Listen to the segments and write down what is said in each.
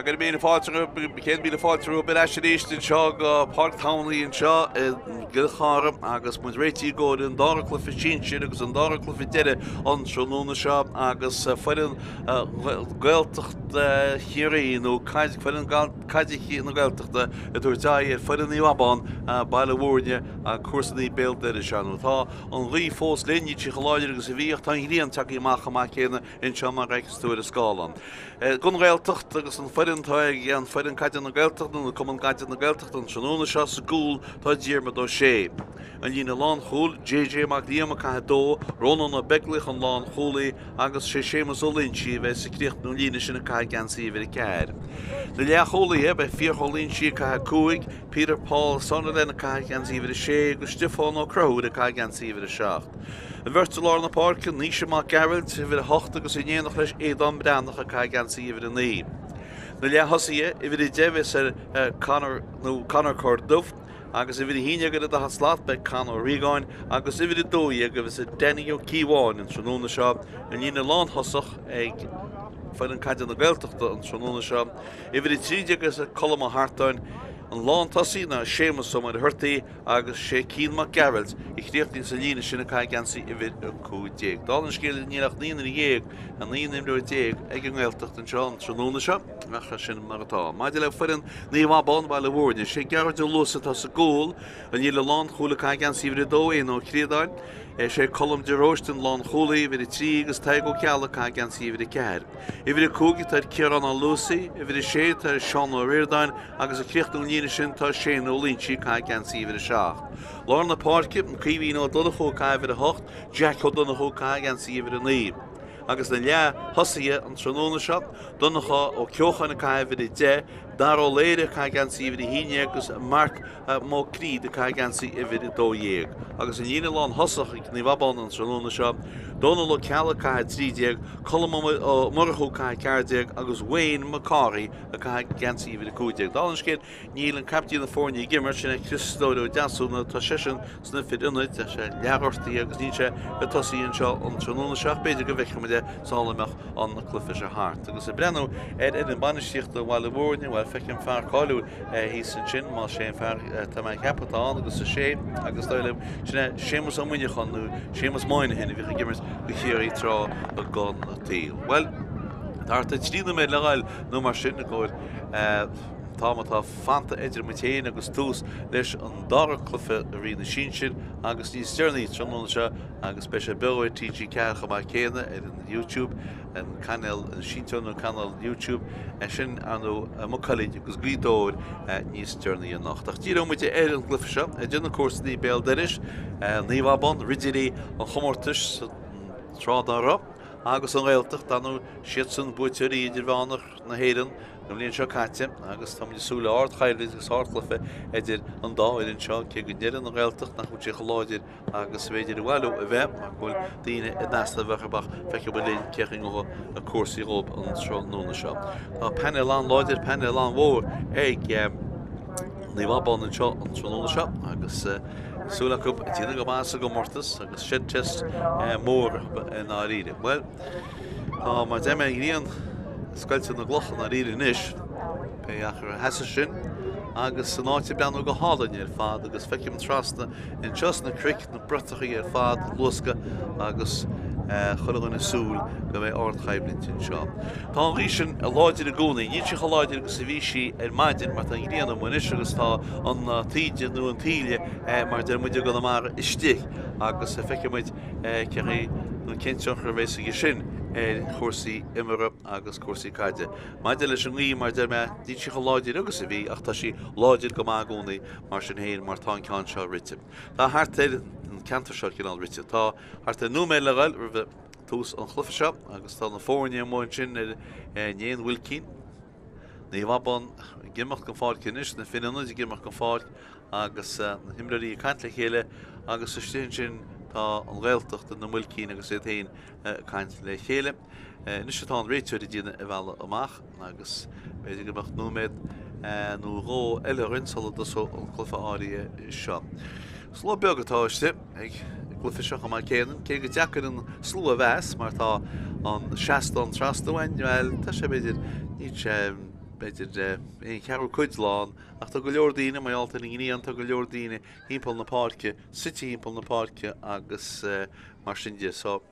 Cuirim 1000 fáilte romhaibh, 100,000 fáilte romhaibh ar ais arís anseo go Páirc Townley anseo i gCill Chartha agus muid réitithe i gcomhair an dara cluiche sinsir agus an dara cluiche deiridh an tráthnóna seo agus foireann Gaeltacht Chiarraí nó foireann caide na Gaeltachta ag tabhairt aghaidh ar foireann Naomh Abán, Baile Mhúirne, comharsanaí béal dorais. Tá an ghaoth fós linn, níl sí chomh láidir agus a bhí ach tá an ghrian tagtha amach chomh maith céanna anseo mar a fheiceas tú ar an scáileán. Don Ghaeltacht agus an foireann atá ag an foireann caide na Gaeltachta nó Cumann Caide na Gaeltachta an tráthnóna seo sa gcúl tá Diarmuid Ó Sé. An líne lánchúil, JJ Mac Liam ag caitheamh 2, Rónán Ó Beaglaoich an lánchúlaí agus sé Séamus Ó Loinsigh a bheidh ag críochnú an líne sin ag caitheamh geansaí uimhir 4. Na leathchúlaithe, beidh Fiach Ó Loinsigh ag caitheamh 5, Peter Paul Sunderland ag caitheamh geansaí uimhir 6 agus Stiofán Ó Conchúir ag caitheamh geansaí uimhir 7. An bheirt i lár na páirce, Naoise Mac Gearailt, uimhir 8 agus in éineacht leis Aodán Breathnach ag caitheamh geansaí uimhir 9. Na leath-thosaithe, uimhir 10 bheas ar Conor nó Conor Corduff agus uimhir 11 ar an daichead slat beidh Con Ó Riagáin agus uimhir 12 a bheas ar Danny Ó Cíobháin an tráthnóna seo, an líne lánthosach ag foireann caide na Gaeltachta an tráthnóna seo, uimhir 13 a bheas ar Colm Ó hArtáin, an lántosaí ná Séamus Ó Muircheartaigh. agus sé Cian Mac Gearailt a chríochnaíonn sa líne sin ag caitheamh geansaí uimhir 15. Dála an scéil níl ach naonúr dhéag, 19 n-imreoir ag an nGaeltacht anseo an tráthnóna seo ach sin mar atá. Maidir le foireann Naomh Abán, Baile Mhúirne, sé Gearóid Ó Luasa atá sa gcúl, an líne lánchúil ag caitheamh geansaí uimhir 2, Éanna Ó Críodáin, sé Colm de Róiste an lánchúlaí, uimhir 3, agus Tadhg Ó Ceallaigh ag caitheamh geansaí uimhir 4. Uimhir 5 atá ar Ciarán Ó Luasaigh, uimhir 6 atá ar Seán Ó Ríordáin agus ag críochnú an líne sin tá Shane Ó Loinsigh ag caitheamh geansaí uimhir 7. Lár na páirce, Caoimhín Ó Donnchú ag caitheamh uimhir 8, Jack Ó Donnchú ag caitheamh geansaí uimhir 9. Agus na leath-thosaithe an tráthnóna seo, Donncha Ó Ceocháin ag caitheamh uimhir 10, Dara Ó Laoire ag caitheamh geansaí uimhir 11 agus Marc Mac Críd ag caitheamh geansaí uimhir 12. Agus an líne lánthosach ag Naomh Abán an tráthnóna seo, Dónal Ó Ceallaigh ag caitheamh 13, Colm Ó Murchú ag caitheamh 14 agus Wayne Mac Cárthaigh ag caitheamh geansaí uimhir 15. Dála an scéil, níl an caiptín na foirne ag imirt, sin é Criostóir Ó Deasúna, tá seisean sna fir ionaid, tá sé leathghortaithe agus níl sé ag tosaí anseo an tráthnóna seo ach b'fhéidir go bhfeicfidh muid é sula mbeadh an cluiche seo thart. Agus ag breathnú ar fhoireann bainistíochta Bhaile Mhúirne, bhuel, feicim fear cáiliúil thíos ansin, más é an fear atá mé a cheapadh atá ann agus is é agus dóigh liom, sin é Séamus Ó Muineacháin nó Séamus Moynihan a bhíodh ag imirt do Chiarraí tráth den tsaol. Bhuel, tá thart ar 3 nóiméad le ghoil nó mar sin i gcomhair an t-am atá fanta idir muid féin agus tús leis an dara cluiche i Roinn na Sinsear agus níos deireanaí tráthnóna seo agus beidh sé beo ar TG4 chomh maith céanna ar an YouTube an cainéal an seinnteoir nó cainéal YouTube é sin ar ndóigh Maigh Cuilinn agus Gaoth Dobhair níos deireanaí anocht. Ach díreoidh muid ar an gcluiche seo idir na comharsanaí béal dorais, Naomh Abán, Ridirí an chomórtais sa tráth dá raibh agus an Ghaeltacht, dar ndóigh siadsan buaiteoirí idirmheánach na hÉireann an bhliain seo caite agus táimid ag súil le ardchoimhlint agus ardchluiche idir an dá fhoireann seo cé go ndeireann an Ghaeltacht nach bhfuil sé chomh láidir agus b'fhéidir ba mhaith leo a bheith mar go bhfuil daoine in easnamh orthu ach feicfidh muid linn cén chaoi a ngabhfaidh cúrsaí dhóibh an tráthnóna seo. Tá painéal an-láidir, painéal an-mhór ag Naomh Abán anseo an tráthnóna seo agus súil acu déanamh go maith sa gcomórtas agus sin test mór i ndáiríre. Bhuel, tá mar deir mé an ghrian ag scoilteadh na gcloch i ndáiríre anois, pé achar a sheasas sin, agus an áit ag breathnú go hálainn ar fad agus feicim trasna Anseo sna cnoic, na bratachaí ar fad ag luascadh agus chuile dhuine ag súil go mbeidh ardchoimhlint anseo. Tá an ghaoth sin láidir i gcónaí. Níl sí chomh láidir agus a bhí sí ar maidin mar tá an ghrian amuigh anois agus tá an taoide nó an taoille mar a deir muid i gConamara istigh agus feicfidh muid cé chaoi nó cén tionchar a bheas aige sin ar chúrsaí imeartha agus cúrsaí caide. Maidir leis an ngaoth, mar a deir mé, níl sí chomh láidir agus a bhí ach tá sí láidir go maith i gcónaí. Mar sin féin, mar tá an ceann seo rite. Tá thart ar an ceantar seo cineál rite. Tá thart ar nóiméad le ghoil roimh tús an chluiche seo agus tá na foirne amuigh ansin ar an mhuilcín. Naomh Abán ag imeacht den pháirc anois, na fir ionaid ag imeacht den pháirc agus na himreoirí ag caint le chéile agus istigh ansin tá an Ghaeltacht ina muilcín agus iad féin ag caint le chéile. Anois atá an réiteoir ag déanamh a bhealach amach agus b'fhéidir go mbeadh nóiméad nó dhó eile orainn sula dtosódh an cluiche áirithe seo. Slua beag atá istigh ag an gcluiche seo chomh maith céanna, cé gur deacair an slua a mheas mar tá an seastán trasna uainn, bhuel, tá sé b'fhéidir, níl sé. B'fhéidir aon cheathrú cuid lán, ach tá go leor daoine, mar gheall ar an ngrian, tá go leor daoine thimpeall na páirce, suite thimpeall na páirce agus mar sin de. So,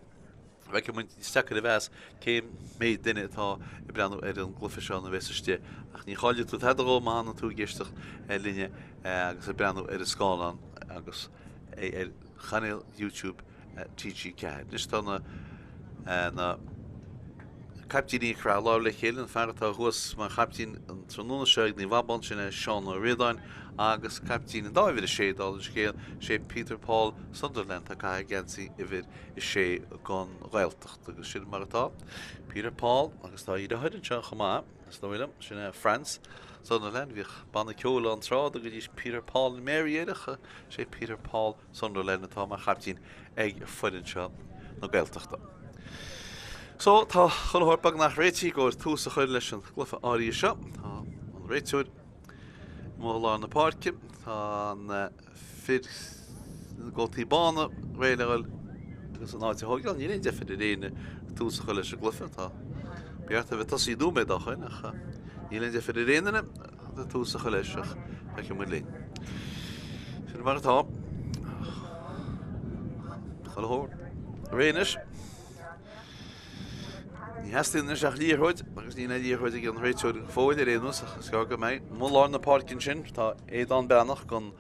feicfidh muid, is deacair a mheas cé méid duine atá ag breathnú ar an gcluiche seo nó a bheas istigh, ach ní chaillfidh tú tada dhó má fhanann tú ag éisteacht linne agus ag breathnú ar an scáileán agus é ar chainéal YouTube TG4. Anois tá na na caiptíní ag croitheadh lámh le chéile, an fear atá thuas mar chaiptín an tráthnóna seo ag Naomh Abán, sin é Seán Ó Ríordáin, agus caiptín an dá uimhir 6, dála an scéil, sé Peter Paul Sunderland atá ag caitheamh geansaí uimhir 6 don Ghaeltacht. Agus sin mar atá. Peter Paul, agus tá a dheartháir anseo chomh maith, is dóigh liom, sin é Franz Sunderland, bhíodh banna ceoil ann tráth a dtugaidís Peter Paul and Mary air ach sé Peter Paul Sunderland atá mar chaiptín ag foireann seo na Gaeltachta. So, tá chuile shórt beagnach réitithe i gcomhair tús a chur leis an gcluiche áirithe seo. Tá an réiteoir amuigh i lár na páirce. Tá na fir na gcótaí bána réidh le dhul agus an áit a thógáil. Níl aon deifir ar éinne tús a chur leis an gcluiche. Tá beart a bheith tosaí nóiméad ó shoin ach níl aon deifir ar aon duine. Tús a chur leis ach feicfidh muid linn. Sin mar atá. Chuile shórt réidh anois. Ní theastaíonn anois ach liathróid agus níl aon liathróid ag an réiteoir go fóill ar aon nós ach is gearr go mbeidh. Amuigh i lár na páirce ansin tá Aodán Breathnach don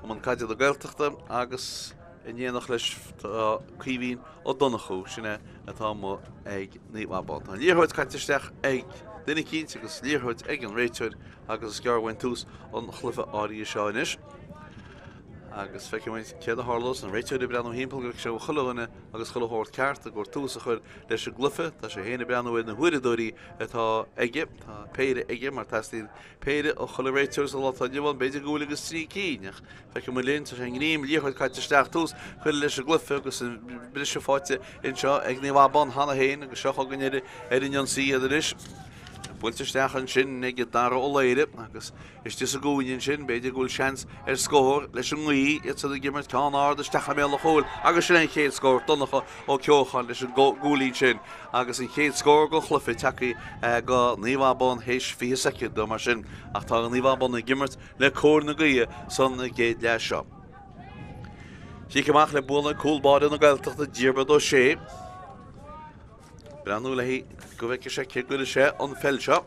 Chumann Caide na Gaeltachta agus in éineacht leis tá Caoimhín Ó Donnchú, sin é atá amuigh ag Naomh Abán. Tá an liathróid caite isteach ag duine eicínt agus liathróid ag an réiteoir agus is gearr uainn tús an chluiche áirithe seo anois. Agus feicfidh muid céard a tharlós, an réiteoir ag breathnú thimpeall go bhfeicfidh sé chuile dhuine agus chuile shórt ceart i gcomhair tús a chur leis an gcluiche. Tá sé féin ag breathnú ar na huaireadóirí atá aige. Tá péire aige mar teastaíonn péire ó chuile réiteoir sa lá atá inniu ann, b'fhéidir go bhfuil agus 3 cinn, ach feicfidh muid linn, tá sé i ngreim, liathróid caite isteach, tús curtha leis an gcluiche agus an briseadh faighte anseo ag Naomh Abán cheana féin agus seo chugainn ar an ionsaí iad anois. Buailte isteach ansin ag Dara Ó Laoire agus istigh sa gcúinne ansin, b'fhéidir go bhfuil seans ar scór leis an ngaoth, iad san ag imirt ceann ard isteach i mbéal an chúil agus sin é an chéad scór, Donncha Ó Ceocháin leis an gcúilín sin. Agus an chéad scór den chluiche tagtha go Naomh Abán théis 20 soicind nó mar sin ach tá Naomh Abán ag imirt le cóir na gaoithe san gcéad leath seo. Cic amach le bualadh ag cúl báire na Gaeltachta Diarmuid Ó Sé. Breathnú le go bhfeicfidh sé cé gcuirfidh sé an pheil seo.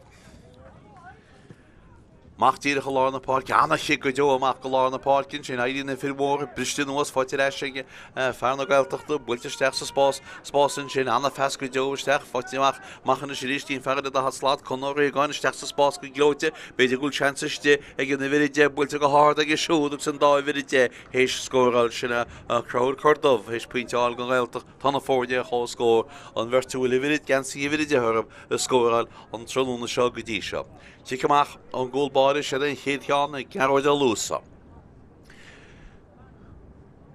Amach díreach i lár na páirce, ana-chic go deo amach go lár na páirce ansin, éiríonn na fir mhóra, briste anuas, faighte ar ais ag fear na Gaeltachta, buailte isteach sa spás, spás ansin, ana-phas go deo isteach, faighte amach, amach anois arís, dtí'n fear ar an daichead slat, Con Ó Riagáin, isteach sa spás go gleoite, b'fhéidir go bhfuil seans istigh ag an uimhir 10, buailte go hard aige siúd agus an dá uimhir 10 théis scóráil, sin é Conchúr Dubh théis pointe a fháil don Ghaeltacht, tá na foirne ar comhscór, an bheirt a bhfuil uimhir, geansaí uimhir 10 orthu ag scóráil an tráthnóna seo go dtí seo. Cic amach ón gcúl báire, siod é an chéad cheann ag Gearóid Ó Luasa.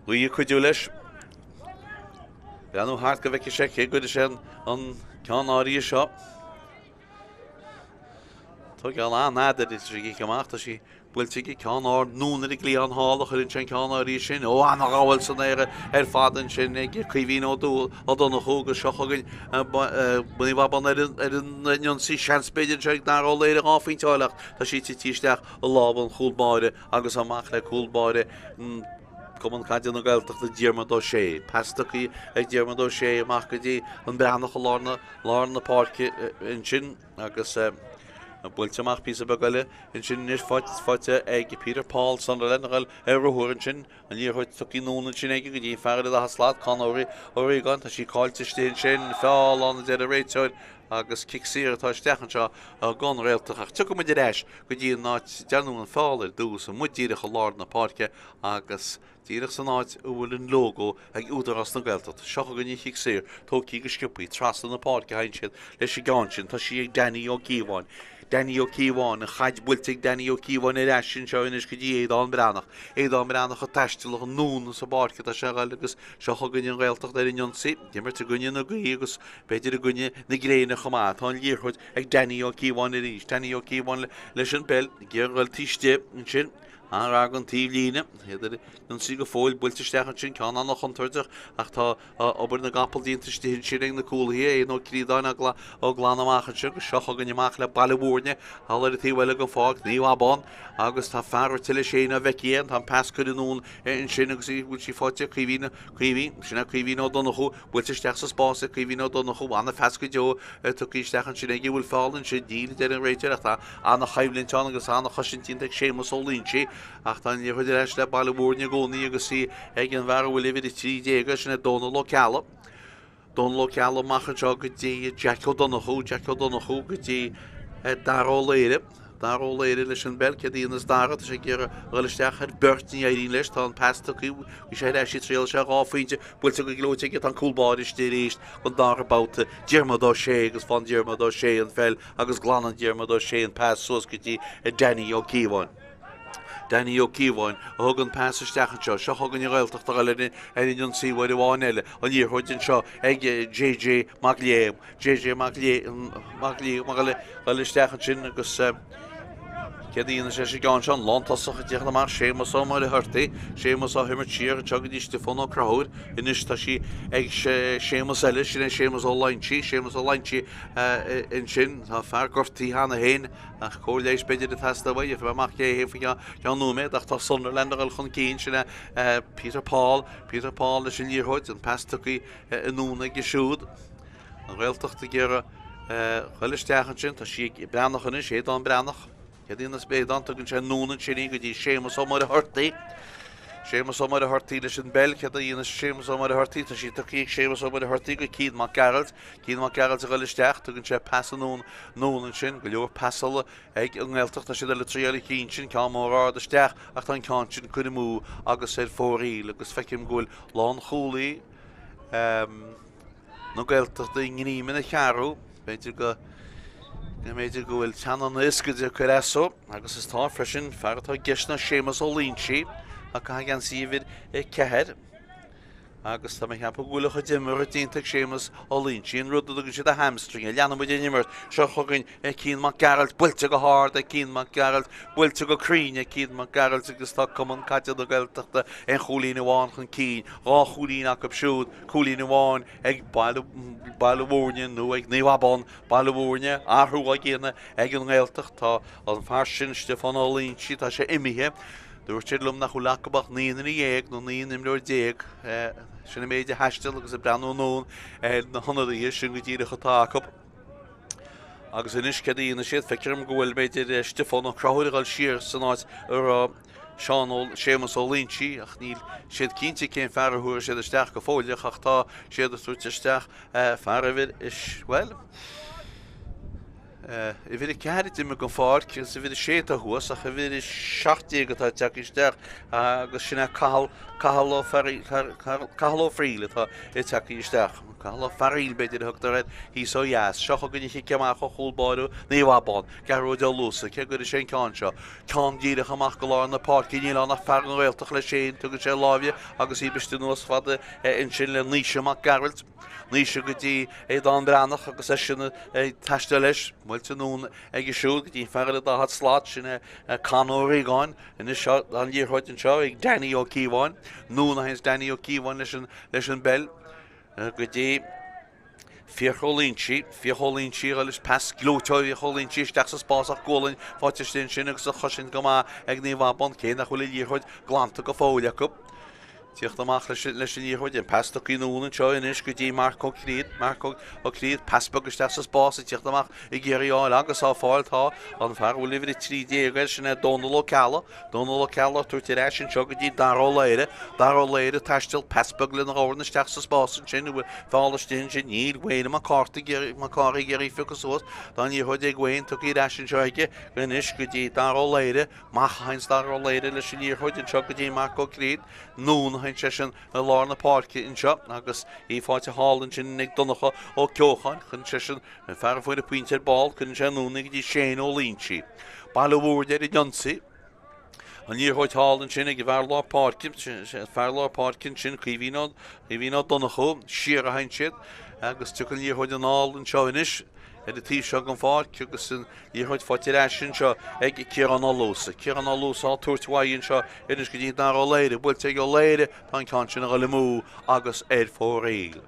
Gaoth ag cuidiú leis. Breathnú thart go bhfeicfidh sé cé gcuirfidh sé an ceann áirithe seo. Tógáil an-fhada ar an gcic amach, tá sí Buailte aige ceann ard anonn ar an gcliathán thall a chuireann sé an ceann áirithe sin. Ó, ana-ghabháil san aer ar fad ansin ag Caoimhín Ó Donnchú agus seo chugainn Naomh Abán ar an ionsaí. Seans b'fhéidir anseo ag Dara Ó Laoire dhá phointe a fháil ach tá sí tite isteach i lámha an chúl báire agus amach le cúl báire Cumann Caide na Gaeltachta Diarmuid Ó Sé. Pas tugtha ag Diarmuid Ó Sé amach go dtí an Breathnach i lár na páirce ansin. Agus buailte amach píosa beag eile ansin anois faighte ag Peter Paul Sunderland a ghoil ar ruathar ansin. An liathróid tugtha anonn ansin aige go dtí an fear ar an daichead slat, Con Ó Riagáin. Tá sí caillte istigh ansin. Feall ann a deir an réiteoir agus cic saor atá isteach anseo don Ghaeltacht. Ach tiocfaidh muid ar ais go dtí an áit a ndearnadh an feall ar dtús, amuigh díreach i lár na páirce agus Díreach san áit a bhfuil an lógó ag Údarás na Gaeltachta. Seo chugainn an chic saor, tógtha go sciobthaí, trasna na páirce a théann siad leis an gceann sin. Tá sí ag Danny Ó Cíobháin. Danny Ó Cíobháin, an chaid buailte ag Danny Ó Cíobháin ar ais anseo anois go dtí Aodán Breathnach. Aodán Breathnach ag taisteal anonn sa bpáirc atá sé a ghoil agus seo chugainn an Ghaeltacht ar an ionsaí. Ag imirt i gcoinne na gaoithe agus b'fhéidir i gcoinne na gréine chomh maith. Tá an liathróid ag Danny Ó Cíobháin arís. Danny Ó Cíobháin leis an bpeil ag iarraidh a ghoil taobh istigh ansin. An-ghar don taobhlíne. Iad ar an ionsaí go fóill. Buailte isteach ansin. Ceann an-chontúirteach ach tá obair na gcapall déanta istigh ansin ag na cúlaithe. Aodhán Ó Críodáin á glanadh amach anseo agus seo chugainn amach le Baile Mhúirne thall ar an taobh eile den pháirc, Naomh Abán agus tá fear rite le Shane Ó Bheicí ann. Tá an pas curtha anonn ansin agus bhfuil sí faighte ag Caoimhín, Caoimhín, sin é Caoimhín Ó Donnchú, buailte isteach sa spás ag Caoimhín Ó Donnchú, an-phas go deo tugtha isteach ansin aige, bhfuil feall ansin, níl a deir an réiteoir ach tá an-choimhlint ann agus an-chosaint déanta ag Séamus Ó Loingsigh ach tá an liathróid ar ais le Baile Mhúirne i gcónaí agus í ag an bhfear a bhfuil uimhir 13 air, sin é Dónal Ó Ceallaigh. Dónal Ó Ceallaigh amach anseo go dtí Jack Ó Donnchú, Jack Ó Donnchú go dtí Dara Ó Laoire, Dara Ó Laoire leis an bpeil, céard a dhéanas Dara, tá sé ag iarraidh a dhul isteach ar beirt, ní éiríonn leis, tá an pas tugtha, bhí sé ar ais ag triail sé 2 phointe, buailte go gleoite aige, tá an cúl báire istigh arís don dara babhta, Diarmuid Ó Sé agus faigheann Diarmuid Ó Sé an pheil agus glanann Diarmuid Ó Sé an pas suas go dtí Danny Ó Cíobháin. Danny Ó Cíobháin a thug an pas isteach anseo. Seo chugainn an Ghaeltacht a dhul ar an ionsaí uair amháin eile. An liathróid anseo ag JJ Mac Léim. JJ Mac Léim ag dul isteach ansin agus céard a dhéanfaidh sé sa gceann seo? An lántosach ag tíocht amach, Séamus Ó Muircheartaigh. Séamus á himirt siar anseo go dtí Stiofán Ó Conchúir. Anois tá sí ag Séamus eile, sin é Séamus Ó Loingsigh. Séamus Ó Loingsigh ansin. Tá fear gortaithe cheana féin. Ach cóir leighis b'fhéidir ag teastáil uaidh, gheobhaidh mé amach cé hé faoi cheann nóiméad ach tá Sunderland ag dul chun cinn, sin é Peter Paul, Peter Paul leis an liathróid, an pas tugtha anonn aige siúd. An Ghaeltacht ag iarraidh dhul isteach ansin, tá sí ag Breathnach anois, Aodán Breathnach. Céard a dhéanas Aodán, tugann sé anonn ansin í go dtí Séamus Ó Muircheartaigh. Séamus Ó Muircheartaigh leis an bpeil, céard a dhéanas Séamus Ó Muircheartaigh, tá sí tugtha ag Séamus Ó Muircheartaigh go Cian Mac Gearailt. Cian Mac Gearailt ag dul isteach, tugann sé pas anonn anonn ansin, go leor pasála ag an nGaeltacht, tá siad ag triail an chinn sin, ceann mór ard isteach ach tá an ceann sin curtha amú agus ar fóraoil agus feicim go bhfuil lánchúlaí na Gaeltachta i ngreim ina cheathrú, b'fhéidir go b'fhéidir go bhfuil teannán na hioscaide ag cur as dó agus is tá freisin, fear atá i gceist ná Séamus Ó Loingsigh, ag caitheamh geansaí uimhir 4. Agus tá mé ag ceapadh go bhfuil a chuid imeartha déanta ag Séamus Ó Loingsigh, an rud a dtugann siad a hamstring air. Leanann muid an imirt. Seo chugainn Cian Mac Gearailt, buailte go hard ag Cian Mac Gearailt, buailte go cruinn ag Cian Mac Gearailt agus tá Cumann Caide na Gaeltachta aon chúilín amháin chun cinn, 2 chúilín acu siúd, cúilín amháin ag Baile Mhúirne nó ag Naomh Abán, Baile Mhúirne, athrú á dhéanamh ag an nGaeltacht. Tá an fear sin, Stiofán Ó Loingsigh, tá sé imithe. Dúirt siad liom nach bhfuil acu ach 19 nduine nó 19 n-imreoir. Sin an méid a thaisteal agus ag breathnú anonn ar na hionadaithe, sin go díreach atá acu. Agus anois céard a dhéanfaidh siad? Feictear dom go bhfuil b'fhéidir Stiofán Ó Conchúir ag dul siar san áit a raibh Seán Ó, Séamus Ó Loingsigh ach níl siad cinnte cén fear a thabharfaidh siad isteach go fóilleach ach tá siad ag tabhairt isteach fear uimhir, bhuel, Uimhir 4 a d'imigh den pháirc agus uimhir 6 atá thuas ach uimhir 17 atá tagtha isteach agus sin é Cathal, Cathal Ó Fearghaíl, Cathal Ó Frighil atá tagtha isteach. Cathal Ó Fearghaíl b'fhéidir a thugtar air thíos ó dheas. Seo chugainn an chic amach ó chúl báire Naomh Abán, Gearóid Ó Luasa, cé a gcuirfidh sé an ceann seo? Ceann díreach amach go lár na páirce, níl ann ach fear na Gaeltachta leis féin, tugann sé láimhe agus í briste anuas fada ansin le Naoise Mac Gearailt. Naoise go dtí Aodán Breathnach agus eisean ag taisteal leis, buailte anonn aige siúd go dtí an fear le 40 slat, sin é Con Ó Riagáin. Anois seo an liathróid anseo ag Danny Ó Cíobháin. Anonn a théanns Danny Ó Cíobháin leis an leis an bpeil go dtí Fiach Ó Loingsigh. Fiach Ó Loingsigh ag dul leis pas gleoite ó Fhiach Ó Loingsigh isteach sa spás ach gualainn faighte istigh ansin agus an chosaint go maith ag Naomh Abán cé nach bhfuil an liathróid glanta go fóill acu. Tíocht amach leis an liathróid, an pas tugtha anonn anseo anois go dtí Marc Ó Cliad, Marc Ó Cliad, pas beag isteach sa spás ag tíocht amach ag iarraidh í a fháil agus á fáil tá an fear a bhfuil uimhir 13 air, sin é Dónal Ó Ceallaigh, Dónal Ó Ceallaigh á tabhairt ar ais anseo go dtí Dara Ó Laoire, Dara Ó Laoire ag taisteal, pas beag lena dhorn isteach sa spás ansin, an bhfuil feall istigh ansin, níl, Wayne Mac Cárthaigh Mac Cárthaigh ag iarraidh piocadh suas, tá an liathróid ag Wayne tugtha ar ais anseo aige anois go dtí Dara Ó Laoire, Amach a théanns Dara Ó Laoire leis an liathróid anseo go dtí Marc Ó Cliad. Anonn a théann seisean i lár na páirce anseo agus í faighte thall ansin ag Donncha Ó Ceocháin. Cuireann seisean, an fear a fuair an pointe ar ball, cuireann sé anonn í go dtí Shane Ó Loingsigh. Baile Mhúirne ar an ionsaí. An liathróid thall ansin ag an bhfear lár páirce, an fear lár páirce ansin, Caoimhín Ó, Caoimhín Ó Donnchú. Siar a théann siad agus tiocfaidh an liathróid anall anseo anois. ar an taobh seo den pháirc agus an liathróid faighte ar ais anseo ag Ciarán Ó Luasa. Ciarán Ó Luasa á tabhairt uaidh anseo anois go dtí Dara Ó Laoire. Buailte ag Ó Laoire, tá an ceann sin ag dul amú agus ar fóraoil.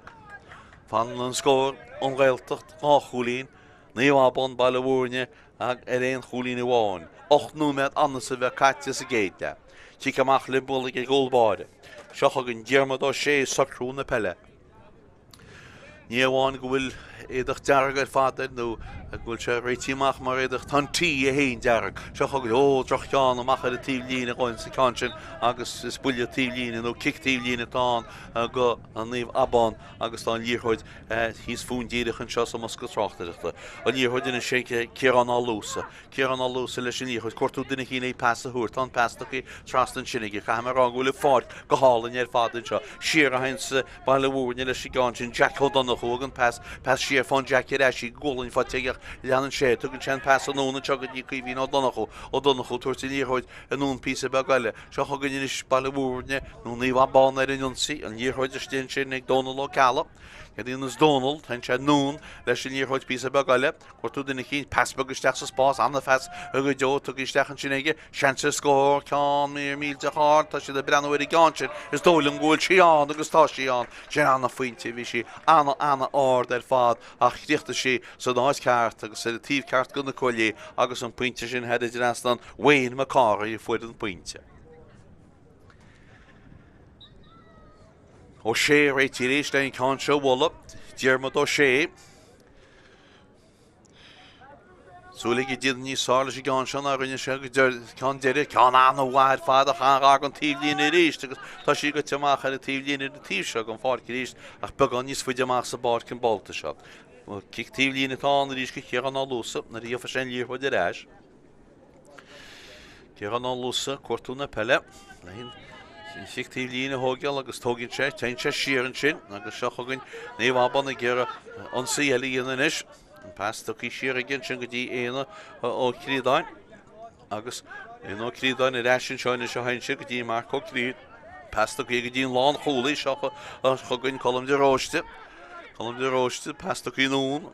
Fanann an scór, An Ghaeltacht, 2 chúilín, Naomh Abán, Baile Mhúirne, ar aon chúilín amháin. 8 nóiméad anuas a bheith caite sa gcéad leath. Cic amach le bualadh ag an gcúl báire. Seo chugainn Diarmuid Ó Sé ag socrú na peile. Ní amháin go bhfuil éadach dearg ar fad air nó go bhfuil sé réitithe amach mar éadach, tá an T é féin dearg. Seo chugainn, ó, droch-cheann amach ar an taobh líne a ghabhann sa cheann sin agus is buille taobh líne nó cic taobh líne atá ann go Naomh Abán agus tá an liathróid thíos fúinn díreach anseo sa mbosca tráchtaireachta. An liathróid anois ag Ciarán Ó Luasa. Ciarán Ó Luasa leis an liathróid. Cuartú duine eicínt le pas a thabhairt. Tá an pas tugtha trasna ansin aige. Caithfidh mé a rá go bhfuil an pháirc go hálainn ar fad anseo. Siar a théanns Baile Mhúirne leis an gceann sin. Jack Ó Donnchú ag an pas. Pas siar fán Jack ar ais í. Gualainn faighte aige ach leanann sé. Tugann sé an pas anonn anseo go dtí Caoimhín Ó Donnchú. Ó Donnchú tabhairt an liathróid anonn píosa beag eile. Seo chugainn anois Baile Mhúirne nó Naomh Abán ar an ionsaí. An liathróid istigh ansin ag Dónal Ó Ceallaigh. Céard a dhéanas Dónal? Téann sé anonn leis an liathróid píosa beag eile. Cuartú duine eicínt, pas beag isteach sa spás, ana-phas go deo tugtha isteach ansin aige. Seans ar scór, ceann mír millteach ard, tá siad ag breathnú ar an gceann sin. Is dóigh liom go bhfuil sí ann agus tá sí ann. Sin ana-phointe, bhí sí ana-ana-ard ar fad ach chríochnaigh sí san áit ceart agus ar an taobh ceart de na cuaillí agus an pointe sin thar an dtrasnán. Wayne Mac Cárthaigh a fuair an pointe. Ó Sé réitithe arís le an ceann seo a bhualadh. Diarmuid Ó Sé. Súil aige déanamh níos fearr leis an gceann seo ná rinne sé go ceann deiridh. Ceann an-mhaith ar fad ach an-ghar don taobhlíne arís agus tá sí goite amach ar an taobhlíne ar an taobh seo den pháirc arís ach beagán níos faide amach sa bpáirc an babhta seo. Cic taobhlíne atá ann arís go Chiarán Ó Luasa nuair a gheobhaidh sé an liathróid ar ais. Ciarán Ó Luasa, cuartú na peile. An chic taobh líne a thógáil agus tógann sé, téann sé siar ansin agus seo chugainn Naomh Abán ag iarraidh ionsaí eile a dhéanamh anois. An pas tugtha siar aige ansin go dtí Éanna Ó Críodáin agus Éanna Ó Críodáin ar ais anseo anois a théann sé go dtí Marc Ó Críodáin. Pas tugtha go dtí an lánchúlaí seo chugainn Colm de Róiste. Colm de Róiste, pas tugtha anonn.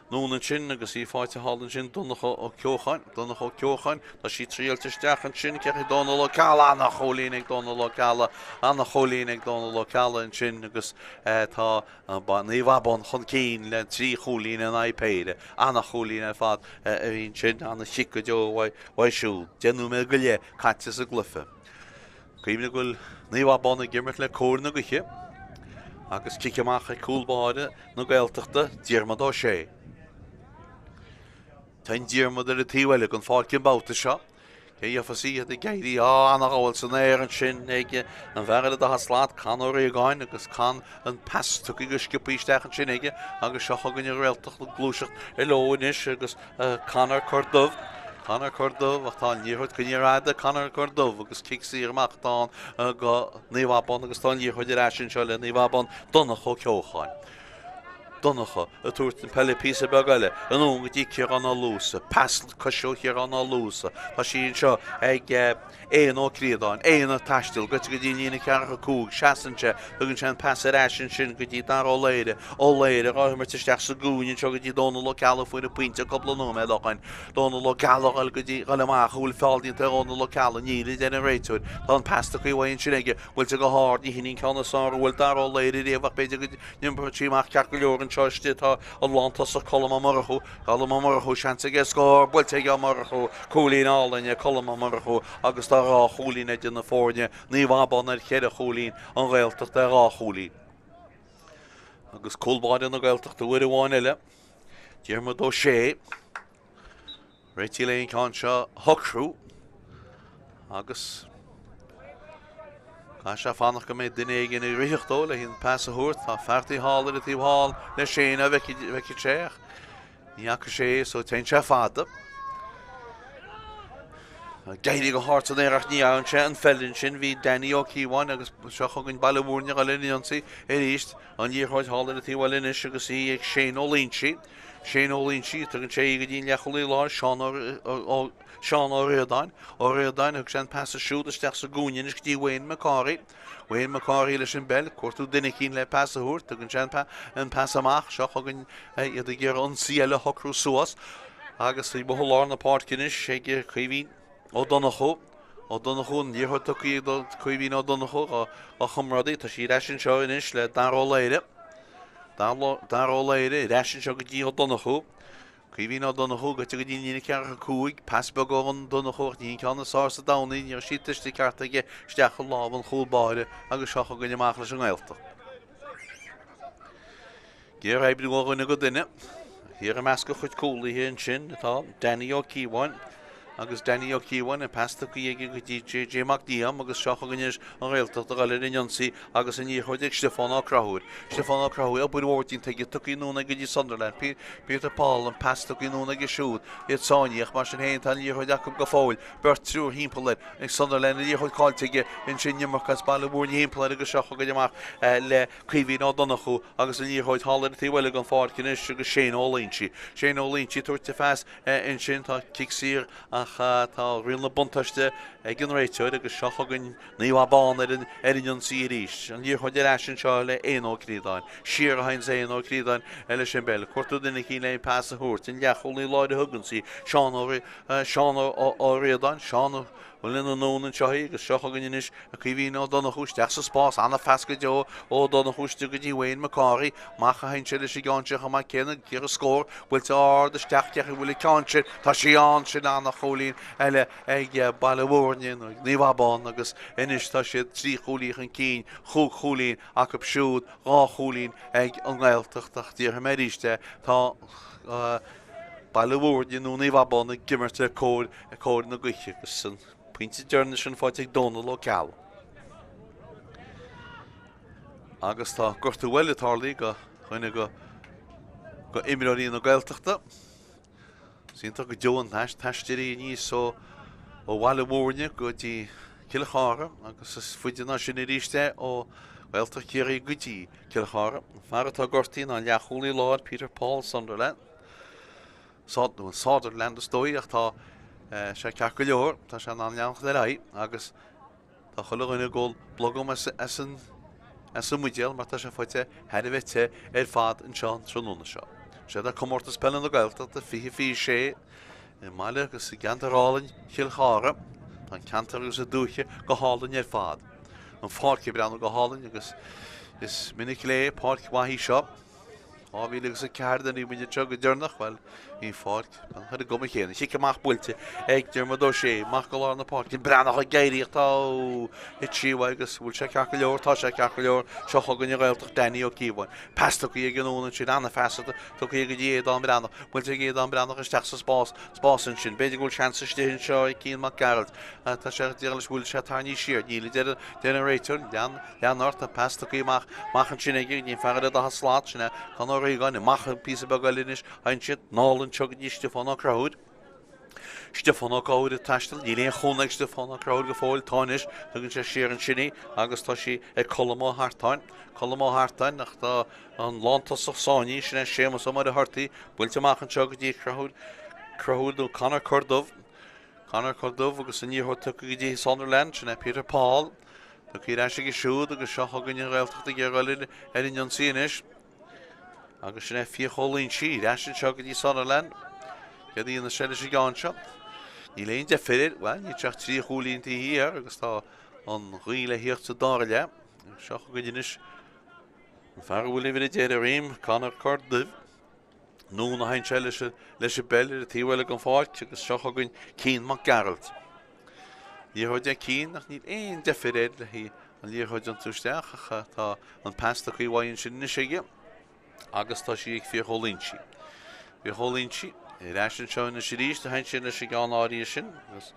Anonn ansin agus í faighte thall ansin Donncha Ó Ceocháin, Donncha Ó Ceocháin, tá sí triailte isteach ansin, cé hé Dónal Ó Ceallaigh, ana-chúilín ag Dónal Ó Ceallaigh, ana-chúilín ag Dónal Ó Ceallaigh ansin agus tá Naomh Abán chun cinn le 3 chúilín in aghaidh péire, ana-chúilín ar fad a bhí ansin, ana-chic go deo uaidh siúd. 10 nóiméad go leith caite sa gcluiche. Cuimhnigh go bhfuil Naomh Abán ag imirt le cóir na gaoithe agus cic amach ag cúl báire na Gaeltachta, Diarmuid Ó Sé. Téann Diarmuid ar an taobh eile den pháirc an babhta seo. Cé a gheofas í iad ag éirí á ana-ghabháil san aer ansin ag an bhfear eile dá slat, Con Ó Riagáin agus Con an pas tugtha go sciobtha isteach ansin aige agus seo chugainn an Ghaeltacht ag gluaiseacht leo anois agus Conor Corr Dubh, Conor Corr Dubh, ach tá an liathróid coinnithe ar fad ag Conor Corr Dubh agus cic saor amach atá ann go Naomh Abán agus tá an liathróid ar ais anseo le Naomh Abán, Donncha Ó Ceocháin. Donncha ag tabhairt an peile píosa beag eile anonn go dtí Ciarán Ó Luasa. Pas coise ó Chiarán Ó Luasa. Tá sí anseo ag Éanna Ó Críodáin, Éanna ag taisteal, goite go dtí an líne 45, seasann sé, tugann sé an pas ar ais ansin go dtí Dara Ó Laoire, Ó Laoire dhá imirt isteach sa gcúinne anseo go dtí Dónal Ó Ceallaigh fuair an pointe cúpla nóiméad ó shoin. Dónal Ó Ceallaigh dhul go dtí, dhul amach, an bhfuil feall déanta ar Dhónal Ó Ceallaigh? Níl, a deir an réiteoir. Tá an pas tugtha uaidh ansin aige, buailte go hard, ní hin an ceann is fearr a bhuail Dara Ó Laoire riamh ach b'fhéidir go n-iompróidh sí amach ceart go leor anseo istigh tá an lántosach Colm Ó Murchú, Colm Ó Murchú, seans aige scór, buailte ag Ó Murchú, cúilín álainn ag Colm Ó Murchú agus tá 2 chúilín idir na foirne, Naomh Abán ar cheithre chúilín, an Ghaeltacht ar 2 chúilín. Agus cúl báire na Gaeltachta uair amháin eile, Diarmuid Ó Sé. Réitithe le an ceann seo a shocrú agus caithfidh sé fanacht go mbeidh duine éigin ag ritheacht dó le an pas a thabhairt. Tá fear taobh thall ar an taobh thall le Shane a bhfeicfidh sé ach ní fhaca sé so téann sé fada. Ag éirí go hard san aer ach ní fhaigheann sé an pheil ansin. Bhí Danny Ó Cíobháin agus seo chugainn Baile Mhúirne ag dul ar an ionsaí arís. An liathróid thall ar an taobh eile anois agus í ag Shane Ó Loingsigh. Shane Ó Loingsigh, tugann sé í go dtí an leathchúlaí láir, Seán Ó Seán Ó Ríordáin. Ó Ríordáin, thug sé an pas siúd isteach sa gcúinne anois go dtí Wayne McCorry. Wayne McCorry leis an bpeil, cuartú duine eicínt le pas a thabhairt, tugann sé an pas amach, seo chugainn iad ag iarraidh ionsaí eile a shocrú suas agus í amuigh i lár na páirce anois ag Caoimhín Ó Donnchú. Ó Donnchú, an liathróid tugtha do Caoimhín Ó Donnchú dá chomrádaí, tá sí ar ais anseo anois le Dara Ó Laoire. Dara Ó Laoire ar ais anseo go dtí Ó Donnchú. Caoimhín Ó Donnchú gaibhte go dtí an líne ceathracha 5, pas beag ó Donnchú ach ní an ceann is fearr sa domhan í, ní raibh sí tuiste ceart aige isteach i lámh an chúl báire agus seo chugainn amach leis an nGaeltacht. Géar-oibriú ó dhuine go duine. Thiar i measc a chuid cúlaithe ansin atá Danny Ó Cíobháin agus Danny Ó Cíobháin, an pas tugtha aige go dtí JJ Mac Liam agus seo chugainn anois an Ghaeltacht ag dul ar an ionsaí agus an liathróid ag Stiofán Ó Conchúir. Stiofán Ó Conchúir, obair mhór déanta aige, tugtha anonn aige go dtí Sunderland. Peter Paul, an pas tugtha anonn aige siúd. Iad sáinnithe ach mar sin féin tá an liathróid acu go fóill. Beirt, triúr thimpeall air. Ag Sunderland an liathróid caillte aige ansin, iomarca as Baile Mhúirne thimpeall air agus seo chugainn amach le Caoimhín Ó Donnchú agus an liathróid thall ar an taobh eile den pháirc anois agus Shane Ó Loingsigh. Shane Ó Loingsigh ag tabhairt a phas Ansin tá cic saor ach tá riail na buntáiste ag an réiteoir agus seo chugainn Naomh Abán ar an ar an ionsaí arís. An liathróid ar ais anseo le Éanna Ó Críodáin. Siar a théann Éanna Ó Críodáin leis an bpeil. Cuartú duine eicínt le pas a thabhairt. An leathchúlaí láir a thugann sí. Seán Ó Seán Ó Ríordáin. Seán Bhuel anonn anseo í agus seo chugainn anois Caoimhín Ó Donnchú isteach sa spás, ana-phas go deo ó Donnchú istigh go dtí Wayne McCorry. Amach a théann sé leis an gceann seo chomh maith céanna, ag iarraidh scór, buailte ard isteach cé acu a bhfuil an ceann sin, tá sí ann, sin ana-chúilín eile ag Baile Mhúirne nó ag Naomh Abán agus anois tá siad 3 chúilín chun cinn, chúig chúilín acu siúd, 2 chúilín ag an nGaeltacht ach déarfaidh mé arís é, tá Baile Mhúirne nó Naomh Abán ag imirt le cóir cóir na gaoithe agus an pointe deireanach sin faighte ag Dónal Ó Ceallaigh. Agus tá gortú eile tarlaithe do dhuine de d'imreoirí na Gaeltachta. Is iontach go deo an t-aistear aníos ó ó Bhaile Mhúirne go dtí Cill Chartha agus is faide ná sin arís é ó Ghaeltacht Chiarraí go dtí Cill Chartha. An fear atá gortaithe ná an leathchúlaí láir Peter Paul Sunderland. Sutherland is dóigh ach tá sé ceart go leor, tá sé in ann leanacht ar aghaidh agus tá chuile dhuine ag ól blogam as an as an mbuidéal mar tá sé faighte thar a bheith te ar fad anseo an tráthnóna seo. Seo é Comórtas Peile na Gaeltachta 2026 i mbaile agus i gceantar álainn Chill Chartha. Tá an ceantar agus an dúiche go hálainn ar fad. An pháirc ag breathnú go hálainn agus is minic léi páirc mhaith í seo. 2004 nuair a bhí muid anseo go deireanach, bhuel, bhí an pháirc ar an gcuma chéanna. Chic amach buailte ag Diarmuid Ó Sé, amach go lár na páirce, Breathnach ag éirí ach tá, thit sí uaidh agus bhfuil sé ceart go leor, tá sé ceart go leor, seo chugainn an Ghaeltacht, Danny Ó Cíobháin. Pas tugtha aige anonn ansin, ana-phas tugtha go dtí Aodán Breathnach, buailte ag Aodán Breathnach isteach sa spás, spás ansin. B'fhéidir go bhfuil seans istigh anseo ag Cian Mac Gearailt. Tá sé, déarfainn leis, bhfuil sé tarraingthe siar? Níl, a deir an réiteoir, lean. Lean ort, tá pas tugtha amach, amach ansin aige go dtí an fear ar an daichead slat, sin é Con Ó Riagáin, amach píosa beag eile anois, théann siad anall anseo go dtí Stiofán Ó Conchúir. Stiofán Ó Conchúir ag taisteal, níl aon chúnamh ag Stiofán Ó Conchúir go fóill, tá anois, tugann sé siar ansin í agus tá sí ag Colm Ó hArtáin. Colm Ó hArtáin, ach tá an lántosach sáinnithe, sin é Séamus Ó Muircheartaigh, buailte amach anseo go dtí Conchúr, Conchúr nó Conor Corduff, Conor Corduff agus an liathróid tugtha go dtí Sunderland, sin é Peter Paul. Tugtha ar ais aige siúd agus seo chugainn an Ghaeltacht ag iarraidh dul ar an ionsaí anois. Agus sin é Fiach Ó Loingsigh ar ais anseo go dtí Sunderland. Céard a dhéanfas sé leis an gceann seo? Níl aon deifir air. Bhuel, níl sé ach 3 chúilín taobh thiar agus tá an ghaoth le thíocht sa dara leath. Seo chugainn anois an fear a bhfuil uimhir 10 ar a dhroim, Conor Corduff. Anonn a théann sé leis an bpeil ar an taobh eile den pháirc agus seo chugainn Cian Mac Gearailt. Liathróid ag Cian ach níl aon deifir air le an liathróid a iontú isteach ach tá an pas tugtha uaidh ansin anois aige agus tá sí ag Fiach Ó Loingsigh. Fiach Ó Loingsigh ar ais anseo anois arís a théann sé leis an gceann áirithe sin agus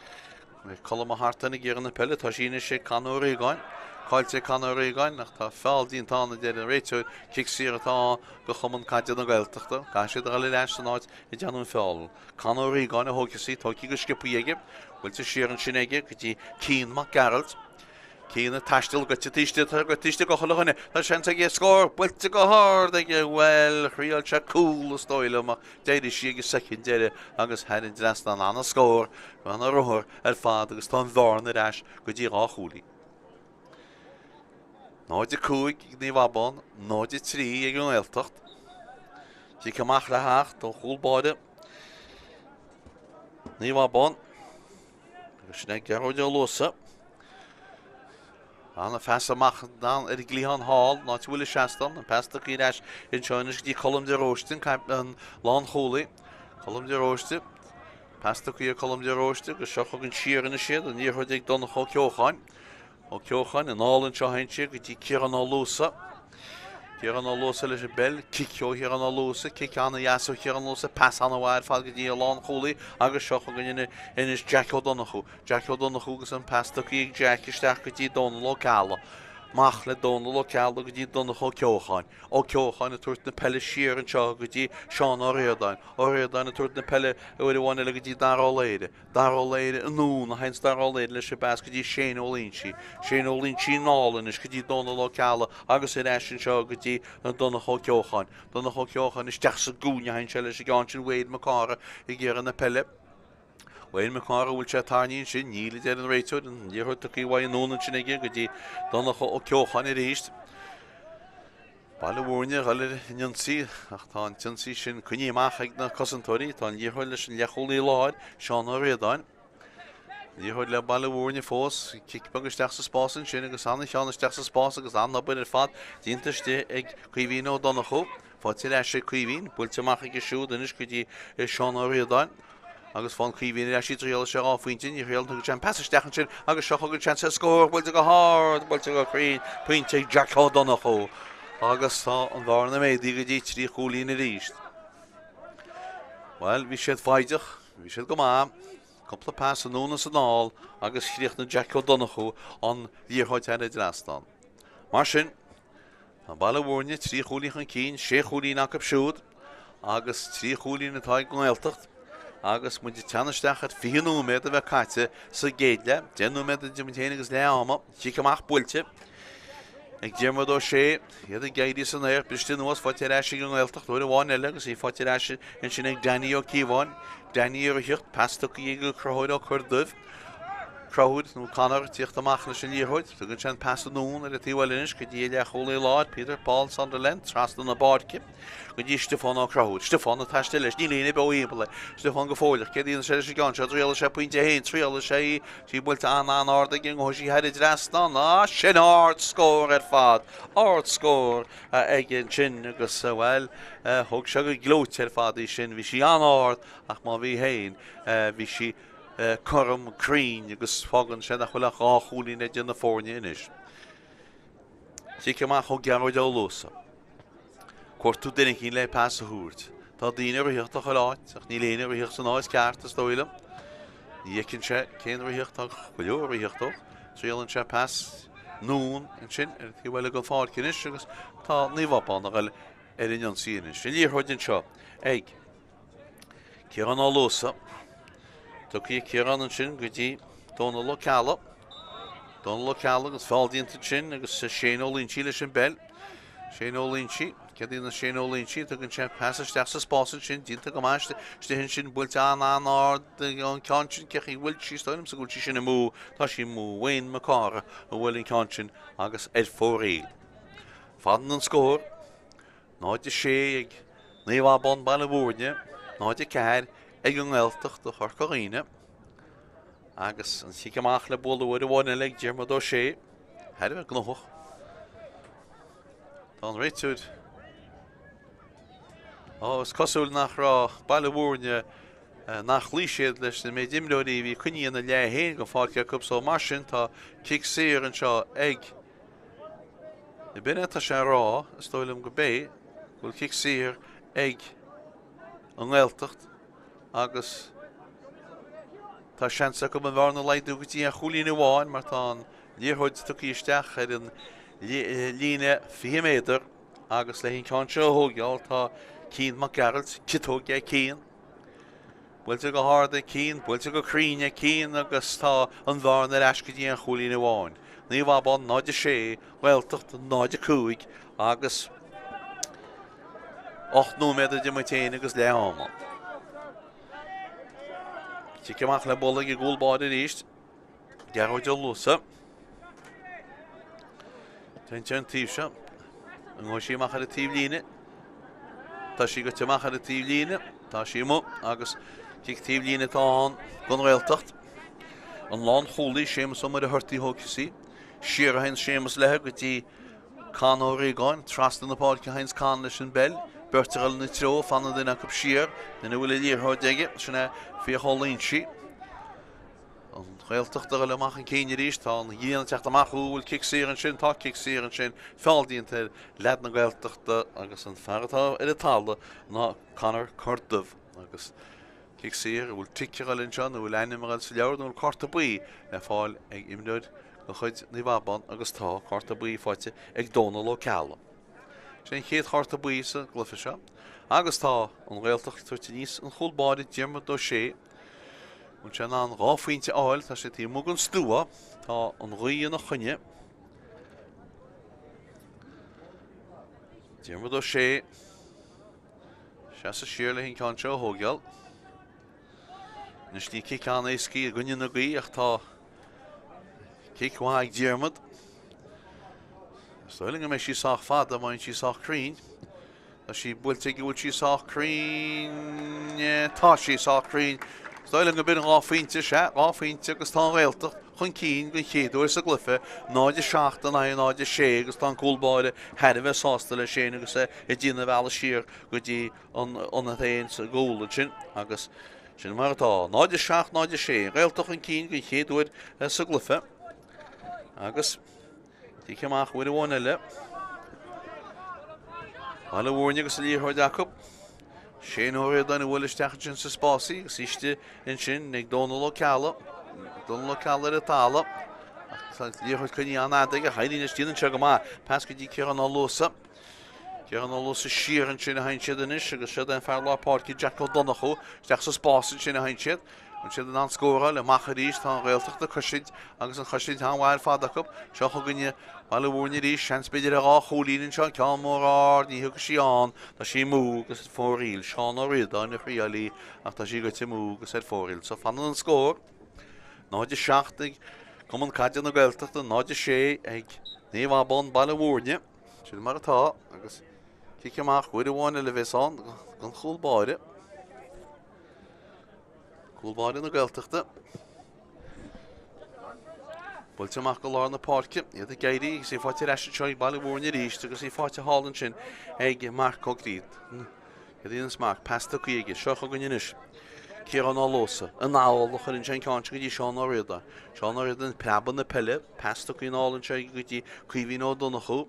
Colm Ó hArtáin ag iarraidh na peile. Tá sí anois ag Con Ó Riagáin. Caillte ag Conor Ó Riagáin ach tá feall déanta ann a deir an réiteoir. Cic saor atá ann do Chumann Caide na Gaeltachta. Caithfidh siad a dhul ar ais san áit a déanadh an feall. Conor Ó Riagáin a thógfas í, tógtha go sciobtha aige. Buailte siar ansin aige go dtí Cian Mac Gearailt. Cian ag taisteal goite taobh istigh, tá goite taobh istigh de chuile dhuine. Tá seans aige scór, buailte go hard aige, bhuel, thriail sé cúl is dóigh liom ach d'éirigh sí ag an soicind deiridh agus thar an dtrasnán. Ana-scór, ana-ruathar ar fad agus tá an bhearna ar ais go dtí 2 chúilín. 0-5 ag Naomh Abán, 0-3 ag an nGaeltacht. Cic amach le theacht ó chúl báire Naomh Abán. Agus sin é Gearóid Ó Luasa. Ana-phas amach ar an gcliathán thall, an áit a bhfuil an seastán, an pas tugtha ar ais anseo anois go dtí Colm de Róiste, an lánchúlaí. Colm de Róiste. Pas tugtha ag Colm de Róiste agus seo chugainn siar anois iad, an liathróid ag Donncha Ó Ceocháin. Ó Ceocháin, anall anseo a théann sí go dtí Ciarán Ó Luasa. Ciarán Ó Luasa leis an bpeil, cic ó Chiarán Ó Luasa, cic ana-dheas ó Chiarán Ó Luasa, pas ana-mhaith ar fad go dtí an lánchúlaí agus seo chugainn anois Jack Ó Donnchú. Jack Ó Donnchú agus an pas tugtha ag Jack isteach go dtí Dónal Ó Ceallaigh. Amach le Dónal Ó Ceallaigh go dtí Donncha Ó Ceocháin. Ó Ceocháin ag tabhairt na peile siar anseo go dtí Seán Ó Ríordáin. Ó Ríordáin ag tabhairt na peile uair amháin eile go dtí Dara Ó Laoire. Dara Ó Laoire anonn a théanns Dara Ó Laoire leis an bpas go dtí Shane Ó Loingsigh. Shane Ó Loingsigh anall anois go dtí Dónal Ó Ceallaigh agus ar ais anseo go dtí Donncha Ó Ceocháin. Donncha Ó Ceocháin isteach sa gcúinne a théann sé leis an gceann sin Wayne Mac Cárthaigh ag iarraidh na peile. Wayne Mac Cárthaigh an bhfuil sé tarraingthe ansin? Níl, a deir an réiteoir. An liathróid tugtha uaidh anonn ansin aige go dtí Donncha Ó Ceocháin arís. Baile Mhúirne ag dul ar an ionsaí ach tá an t-ionsaí sin coinnithe amach ag na cosantóirí. Tá an liathróid leis an leathchúlaí láir, Seán Ó Ríordáin. Liathróid le Baile Mhúirne fós. Cic beag isteach sa spás ansin agus an-cheann isteach sa spás agus an-obair ar fad déanta istigh ag Caoimhín Ó Donnchú. Faighte ar ais ag Caoimhín, buailte amach aige siúd anois go dtí Seán Ó Ríordáin. Agus faigheann Caoimhín ar ais í, triailfidh sé 2 phointe, ní thriaileann, tugann sé an pas isteach ansin agus seo chugainn seans ar scór, buailte go hard, buailte go cruinn, pointe ag Jack Ó Donnchú agus tá an bhearna méadaithe go dtí 3 chúilín arís. Bhuel, bhí siad foighdeach, bhí siad go maith, cúpla pas anonn is anall agus chríochnaigh Jack Ó Donnchú an liathróid thar an dtrasnán. Mar sin, Tá Baile Mhúirne 3 chúilín chun cinn, 6 chúilín acu siúd agus 3 chúilín atá ag an nGaeltacht agus muid ag teannadh isteach ar 20 nóiméad a bheith caite sa gcéad leath. 10 nóiméad idir muid féin agus leath ama. Cic amach buailte ag Diarmuid Ó Sé. Iad ag éirí san aer, briste anuas, faighte ar ais ag an nGaeltacht uair amháin eile agus í faighte ar ais ansin ag Danny Ó Cíobháin. Danny ag ritheacht, pas tugtha ag Conchúr Ó Corrduibh. Conchúr nó Conor ag tíocht amach leis an liathróid. Tugann sé an pas anonn ar an taobh eile anois go dtí a leathchúlaí láir, Peter Paul Sunderland, trasna na páirce go dtí Stiofán Ó Conchúir. Stiofán ag taisteal leis, níl éinne beo thimpeall air. Stiofán go fóilleach, céard a dhéanfaidh sé leis an gceann seo? Triailfidh sé pointe é féin, triailfidh sé í. Í buailte an-an-ard aige, an ngabhfaidh sí thar an dtrasnán. Á, sin ard-scór ar fad! Ard-scór aige ansin agus, bhuel, thóg sé go gleoite ar fad í sin. Bhí sí an-ard ach má bhí féin, bhí sí cothrom cruinn agus fágann sé nach bhfuil ach 2 chúilín idir na foirne anois. Cic amach ó Gearóid Ó Luasa. Cuartú duine eicínt le pas a thabhairt. Tá daoine ag ritheacht i chuile áit ach níl éinne ag ritheacht san áit ceart is dóigh liom. Ní fheiceann sé cén ritheacht, tá go leor ag ritheacht dó. Triaileann sé pas anonn ansin ar an taobh eile den pháirc anois agus tá Naomh Abán ag dul ar an ionsaí anois. An liathróid anseo ag Ciarán Ó Luasa. Tugtha ag Ciarán ansin go dtí Dónal Ó Ceallaigh. Dónal Ó Ceallaigh agus feall déanta ansin agus Shane Ó Loingsigh leis an bpeil. Shane Ó Loingsigh, céard a dhéanann Shane Ó Loingsigh? Tugann sé pas isteach sa spás ansin, déanta go maith istigh ansin, buailte an-an-ard an ceann sin, cé chaoi bhfuil sí, is dóigh liomsa go bhfuil sí sin amú, tá sí amú, Wayne Mac Cárthaigh a bhuail an ceann sin agus ar fóraoil. Fanann an scór. 0-6 ag Naomh Abán Baile Mhúirne, 0-4 ag an nGaeltacht do Chorca Dhuibhne. Agus an chic amach le bualadh uair amháin eile ag Diarmuid Ó Sé, thar a bheith gnóthach. Tá an réiteoir Ó, is cosúil nach raibh Baile Mhúirne nach chloígh siad leis na méid imreoirí a bhí coinnithe ina leath féin den pháirc acu so mar sin tá cic saor anseo ag B'in é atá sé a rá, is dóigh liom go b'é, go bhfuil cic saor ag an nGaeltacht agus tá seans acu an bhearna a laghdú go dtí aon chúilín amháin mar tá an Liathróid tugtha isteach ar an líne 20 méadar agus le an ceann seo a thógáil tá Cian Mac Gearailt, ciotóg é Cian. Buailte go hard ag Cian, buailte go cruinn ag Cian agus tá an bhearna ar ais go dtí an chúilín amháin. Naomh Abán 0-6, Gaeltacht 0-5 agus 8 nóiméad idir muid féin agus leath ama. Cic amach le bualadh ag an gcúl báire arís. Gearóid Ó Luasa. Téann sé an taobh seo. An ngabhfaidh sí amach ar an taobhlíne? Tá sí goite amach ar an taobhlíne. Tá sí amuigh agus cic taobhlíne atá ann don Ghaeltacht. An lánchúlaí Séamus Ó Muircheartaigh a thógfas í. Siar a théann Séamus léi go dtí Con Ó Riagáin. Trasna na páirce a théanns Con leis an bpeil. Beirt a dhul ina treo, fanann duine acu siar. Duine a bhfuil an liathróid aige, sin é Fiach Ó Loingsigh. An Ghaeltacht a dhul amach chun cinn arís. Tá an ghrian ag teacht amach. An bhfuil cic saor ansin? Tá cic saor ansin. Feall déanta ar leaid na Gaeltachta agus an fear atá ar an talamh ná Conor Corduff. Agus cic saor, an bhfuil tic a dhul anseo nó an bhfuil ainm a dhul sa leabhar nó an bhfuil cárta buí le fáil ag imreoir de chuid Naomh Abán agus tá cárta buí faighte ag Dónal Ó Ceallaigh. Sin an chéad chárta buí sa gcluiche seo. Agus tá an Ghaeltacht ag tabhairt aníos an chúl báire Diarmuid Ó Sé. Bhfuil sé in ann 2 phointe a fháil? Tá sé taobh amuigh den stua. Tá an ghaoth ina choinne. Diarmuid Ó Sé. Seasamh siar le an ceann seo a thógáil. Anois ní cic an-éasca í i gcoinne na gaoithe ach tá cic mhaith ag Diarmuid. Is dóigh liom go mbeidh sí sách fada má bhíonn sí sách cruinn. Tá sí buailte aige, bhfuil sí sách cruinn? Tá sí sách cruinn. Is dóigh liom go b'in 2 phointe, sea, 2 phointe agus tá an Ghaeltacht chun cinn den chéad uair sa gcluiche, 0-7 in aghaidh 0-6 agus tá an cúl báire thar a bheith sásta leis féin agus é ag déanamh a bhealaigh siar go dtí an ionad féin sa gcúl ansin agus sin mar atá. 0-7, 0-6, an Ghaeltacht chun cinn den chéad uair sa gcluiche agus Cic amach uair amháin eile. Baile Mhúirne agus an liathróid acu. Shane Ó Ríordáin a bhuail isteach ansin sa spás í agus istigh ansin ag Dónal Ó Ceallaigh. Dónal Ó Ceallaigh ar an talamh. Ach tá an liathróid coinnithe an-fhada aige. Éiríonn leis déanann sé go maith. Pas go dtí Ciarán Ó Luasa. Ciarán Ó Luasa siar ansin a théann siad anois agus siod é an fear lár páirce Jack Ó Donnchú. Isteach sa spás ansin a théann siad. Bhfuil siad in ann scóráil amach arís? Tá an Ghaeltacht ag cosaint agus an chosaint an-mhaith ar fad acu. Seo chugainne Baile Mhúirne arís. Seans b'fhéidir ar 2 chúilín anseo. Ceann mór ard, ní thiocfaidh sí ann. Tá sí amú agus ar fóraoil. Seán Ó Ríordáin a thriáil í ach tá sí goite amú agus ar fóraoil. So fanann an scór 0-7 ag Cumann Caide na Gaeltachta, 0-6 ag Naomh Abán Baile Mhúirne. Sin mar atá agus cic amach uair amháin eile a bheas ann don chúl báire. Cúl báire na Gaeltachta. Buailte amach go lár na páirce, iad ag éirí agus í faighte ar ais anseo ag Baile Mhúirne arís agus í faighte thall ansin ag Marc Ó Gríoda. Céard a dhéanas Marc? Pas tugtha aige. Seo chugainn anois. Ciarán Ó Luasa. Anall a chuireann sé an ceann seo go dtí Seán Ó Ríordáin. Seán Ó Ríordáin preabadh na peile. Pas tugtha anall anseo aige go dtí Caoimhín Ó Donnchú.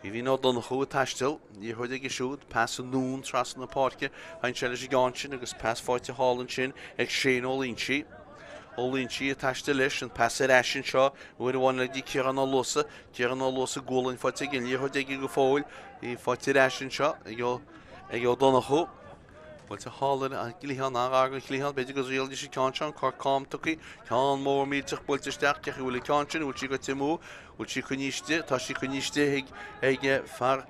Caoimhín Ó Donnchú ag taisteal, liathróid aige siúd, pas anonn trasna na páirce, théann sé leis an gceann sin agus pas faighte thall ansin ag Shane Ó Loingsigh. Ó Loingsigh ag taisteal leis, an pas ar ais anseo uair amháin eile go dtí Ciarán Ó Luasa. Ciarán Ó Luasa gualainn faighte aige, an liathróid aige go fóill, í faighte ar ais anseo ag ag Ó Donnchú. Buailte thall ar an gcliathán, an-ghar don chliathán, b'fhéidir go dtriailfidís an ceann seo, an corc cam tugtha, ceann mór millteach buailte isteach, cé chaoi bhfuil an ceann sin, an bhfuil sí goite amú, bhfuil sí coinnithe istigh, tá sí coinnithe istigh ag ag fear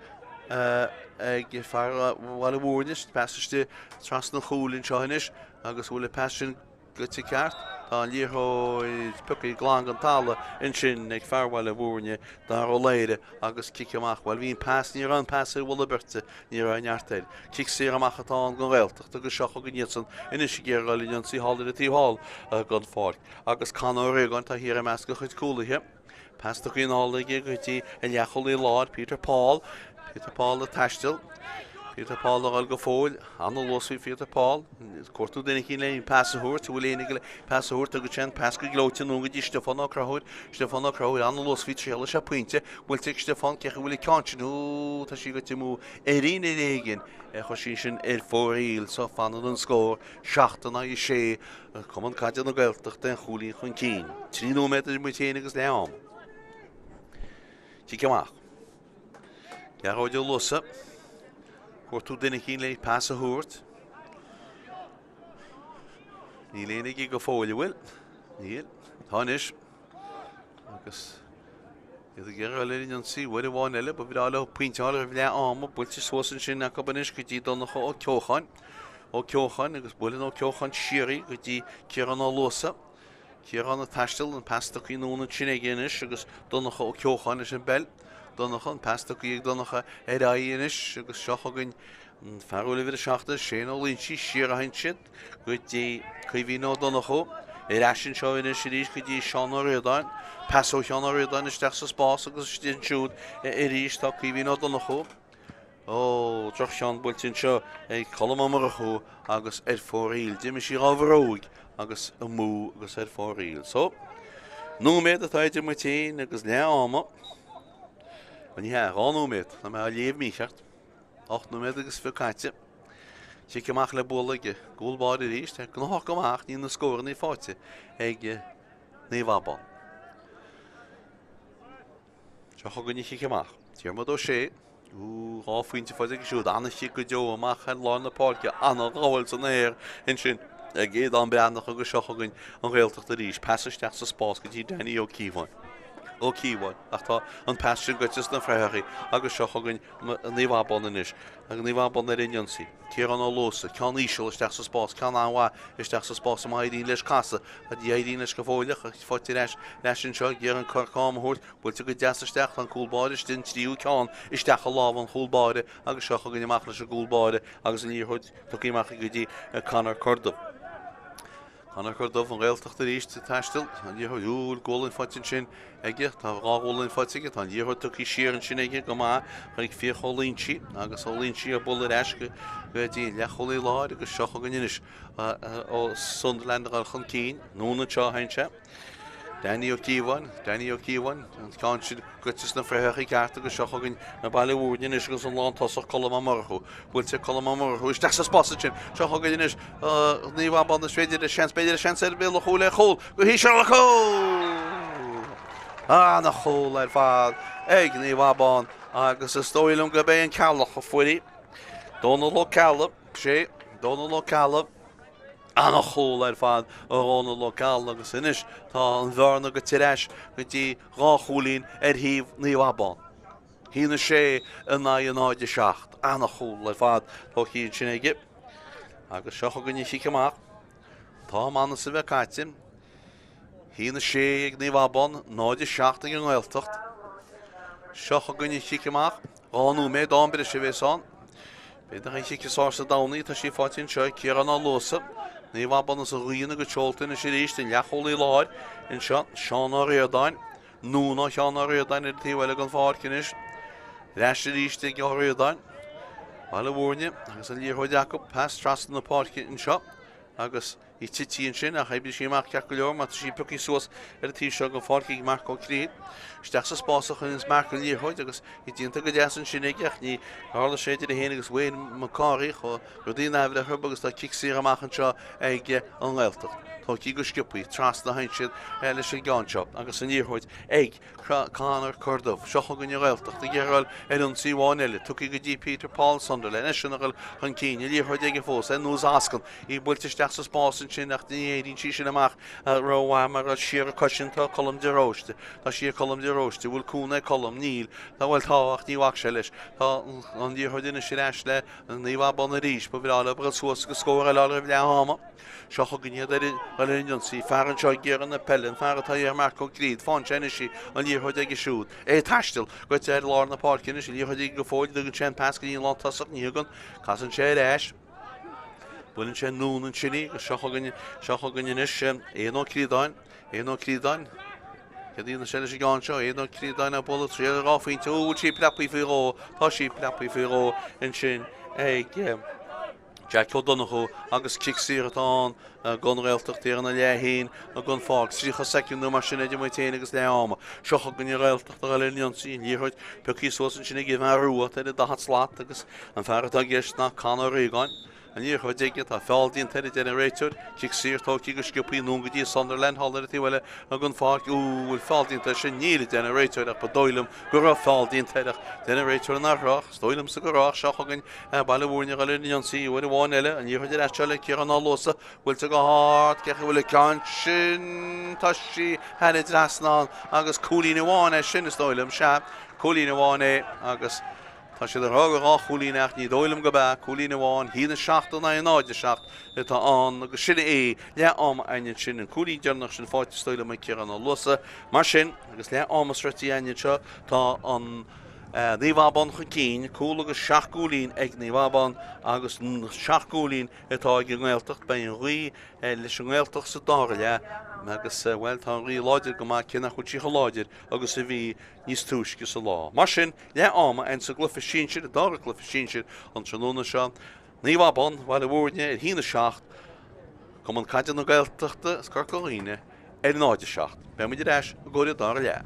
ag fear Bhaile Mhúirne, pas istigh trasna an chúil anseo anois agus bhfuil an pas sin Goite ceart, tá an liathróid pioctha glan den talamh ansin ag fear Bhaile Mhúirne, Dara Ó Laoire, agus cic amach. Bhuel, bhí an pas, ní raibh an pas ar bhuille beirte, ní raibh neart air. Cic saor amach atá ann don Ghaeltacht agus seo chugainn iadsan anois ag iarraidh dul in ionsaí thall ar an taobh thall den pháirc. Agus Con Ó Riagáin atá thiar i measc a chuid cúlaithe. Pas tugtha anall aige go dtí a leathchúlaí láir, Peter Paul. Peter Paul ag taisteal. Peter Paul a dhul go fóill. Ana-luas faoi Pheter Paul. Cuartú duine eicínt le pas a thabhairt. Bhfuil éinne aige le pas a thabhairt? Tugann sé an pas go gleoite anonn go dtí Stiofán Ó Conchúir. Stiofán Ó Conchúir, ana-luas faoi trialfaidh sé pointe. Buailte ag Stiofán, cé chaoi bhfuil an ceann sin? Ó, tá sí goite amú ar éinne ar éigin. Chuir sí sin ar fóraoil. So fanann an scór 7 in aghaidh 6. Cumann Caide na Gaeltachta aon chúilín chun cinn. 3 nóiméad idir muid féin agus leath am. Cic amach. Gearóid Ó Luasa. Cuartú duine eicínt le pas a thabhairt. Níl éinne aige go fóill, an bhfuil? Níl. Tá anois. Agus iad ag iarraidh dul ar an ionsaí uair amháin eile, ba bhreá leo pointe a fháil roimh leath ama. Buailte suas ansin acu anois go dtí Donncha Ó Ceocháin. Ó Ceocháin agus buaileann Ó Ceocháin siar í go dtí Ciarán Ó Luasa. Ciarán ag taisteal, an pas tugtha anonn ansin aige anois agus Donncha Ó Ceocháin leis an bpeil. Donncha, an pas tugtha ag Donncha ar aghaidh anois agus seo chugainn an fear a bhfuil uimhir 7, Shane Ó Loinsigh, siar a théann siad go dtí Caoimhín Ó Donnchú. Ar ais anseo anois arís go dtí Seán Ó Ríordáin. Pas ó Sheán Ó Ríordáin isteach sa spás agus istigh ansiúd arís tá Caoimhín Ó Donnchú. Ó, droch-cheann buailte anseo ag Colm Ó Murchú agus ar fóraoil. D'imigh sí dhá bhróig agus amú agus ar fóraoil. So, nóiméad atá idir muid féin agus leath ama. Ní hea, 2 nóiméad. Tá mé á léamh mícheart. 8 nóiméad agus 20 caite. Cic amach le bualadh ag an gcúl báire arís. Tá gnóthach go maith ach níl na scóranna faighte ag Naomh Abán. Seo chugainn an chic amach. Diarmuid Ó Sé. Ú, 2 phointe faighte aige siúd. Ana-chic go deo amach ar lár na páirce. Ana-ghabháil san aer ansin ag Aodán Breathnach agus seo chugainn an Ghaeltacht arís. Pas isteach sa spás go dtí Danny Ó Cíobháin. Ó Cíobháin. Ach tá an pas sin goite sna frathachaí agus seo chugainn Naomh Abán anois. Agus Naomh Abán ar an ionsaí. Ciarán Ó Luasa. Ceann íseal isteach sa spás. Ceann an-mhaith isteach sa spás. An éiríonn leis casadh. Ní éiríonn leis go fóill ach faighte ar ais leis anseo. Ag iarraidh an cor cam a thabhairt. Buailte go deas isteach. Tá an cúl báire istigh an tríú ceann isteach i lámha an chúl báire agus seo chugainn amach leis an gcúl báire agus an liathróid tugtha amach go dtí Conor Corduff. Conor Corduff, an Ghaeltacht arís ag taisteal. An liathróid, úll, gualainn faighte ansin aige. Tá 2 ghualainn faighte aige. Tá an liathróid tugtha siar ansin aige go maith chuig Fiach Ó Loingsigh agus Ó Loingsigh ag bualadh ar ais go dtí an leathchúlaí láir agus seo chugainn anois ó Sunderland ag dul chun cinn. Anonn anseo a théann sé. Danny Ó Cíobháin, Danny Ó Cíobháin, an ceann sin goite sna frathachaí ceart agus seo chugainn na Baile Mhúirne anois agus an lántosach Colm Ó Murchú. Buailte ag Colm Ó Murchú isteach sa spás ansin. Seo chugainn anois Naomh Abán is féidir le seans, b'fhéidir le seans ar bhéal an chúil ar chúl go híseal cúl! Ana-chúl ar fad ag Naomh Abán agus is dóigh liom gurb é an Ceallach a fuair í. Dónal Ó Ceallaigh, sé Dónal Ó Ceallaigh. Ana-chúl ar fad ó Dhónal Ó Ceallaigh agus anois tá an bhearna goite ar ais go dtí 2 chúilín ar thaobh Naomh Abán. 1-6 in aghaidh 0-7. Ana-chúl ar fad tógtha ansin aige. Agus seo chugainn an chic amach. Tá am ann is a bheith caite. 1-6 ag Naomh Abán, 0-7 ag an nGaeltacht. Seo chugainn an chic amach. 2 nóiméad am breise a bhéas ann. B'fhéidir an chic is fearr sa domhan í, tá sí faighte anseo ag Ciarán Ó Luasa. Naomh Abán sa ghaoth ina gcuid seolta anois arís, an leathchúlaí láir anseo, Seán Ó Ríordáin. Anonn ó Sheán Ó Ríordáin ar an taobh eile den pháirc anois. Ar ais arís ag Ó Ríordáin. Baile Mhúirne agus an liathróid acu, pas trasna na páirce anseo agus Í tite ansin ach oibrigh sí amach ceart go leor mar tá sí pioctha suas ar an taobh seo den pháirc ag Marc Ó Criomhthain. Isteach sa spás a chuireanns Marc an liathróid agus í déanta go deas ansin aige ach ní tharla sé idir é féin agus Wayne Mac Cárthaigh. Chuaigh rudaí in aimhleas orthu agus tá cic saor amach anseo ag an nGaeltacht. Tógtha go sciobtha, trasna a théann siad leis an gceann seo agus an liathróid ag Conor Corduff. Seo chugainn an Ghaeltacht ag iarraidh dul ar ionsaí amháin eile. Tugtha go dtí Peter Paul Sunderland. Eisean ag dul chun cinn. An liathróid aige fós. Anuas Ascan. Í buailte isteach sa spás ansin ach ní éiríonn sí sin amach rómhaith mar siar a cois sin tá Colm de Róiste. Tá sí ag Colm de Róiste. Bhfuil cúnamh ag Colm? Níl. Tá, bhuel tá ach ní bhac sé leis. Tá an liathróid anois ar ais le Naomh Abán arís. Ba bhreá leo dul suas agus scór eile a fháil roimh leath ama. Seo chugainn iad ar an ionsaí. Fear anseo ag iarraidh na peile, an fear atá ar Marc Ó Críod. Faigheann sé anois í, an liathróid aige siúd. É ag taisteal, goite ar lár na páirce anois, an liathróid aige go fóill. Tugann sé an pas go dtí an lántosach, ní thugann. Casann sé ar ais. Buaileann sé anonn ansin í agus seo chugainn, seo chugainn anois Aodhán Ó Críodáin. Aodhán Ó Críodáin. Céard a dhéanfaidh sé leis an gceann seo? Aodhán Ó Críodáin ag bualadh triail ar 2 phointe. Ó, bhfuil sí preabtha faoi dhó? Tá sí preabtha faoi dhó ansin ag Jack Ó Donnchú agus cic saor atá ann don Ghaeltacht ar an leath féin den pháirc. 30 soicind nó mar sin idir muid féin agus leath ama. Seo chugainn an Ghaeltacht ag dul ar an ionsaí, an liathróid pioctha suas ansin ag an bhfear rua atá ar an 40 slat agus an fear atá i gceist ná Con Ó Riagáin. An liathróid aige, tá feall déanta air, a deir an réiteoir. Cic saor tógtha go sciobtha anonn go dtí Sunderland thall ar an taobh eile den pháirc. Ó, bhfuil feall déanta air sin? Níl, a deir an réiteoir, ach ba dóigh liom go raibh feall déanta air. Ach deir an réiteoir nach raibh, ach is dóigh liomsa go raibh. Ach seo chugainn Baile Mhúirne ag dul ar an ionsaí. Uair amháin eile, an liathróid ar ais seo le Ciarán Ó Luasa. Buailte go hard, cé chaoi a bhfuil an ceann sin? Tá sí thar an dtrasnán agus cúilín amháin é sin, is dóigh liom. Sea, cúilín amháin é agus. Tá siad ag rá gur 2 chúilín ach ní dóigh liom gurb ea, cúilín amháin, 1-7 in aghaidh 0-7 atá ann agus sin é leath ama againn ansin, an cúilín deireanach sin faighte is dóigh liom ag Ciarán Ó Luasa. Mar sin, agus leath ama sroichte againn anseo, tá an Naomh Abán chun cinn, cúl agus seacht gcúilín ag Naomh Abán agus seacht gcúilín atá ag an nGaeltacht. Beidh an ghaoth leis an nGaeltacht sa dara leath agus, bhuel, tá an ghaoth láidir go maith cé nach bhfuil sí chomh láidir agus a bhí níos túisce sa lá. Mar sin, Leath ama againn sa gcluiche sinsir, an dara cluiche sinsir an tráthnóna seo. Naomh Abán, Baile Mhúirne ar 1-7, Cumann Caide na Gaeltachta as Corca Dhuibhne ar 0-7. Beidh muid ar ais i gcomhair an dara leath.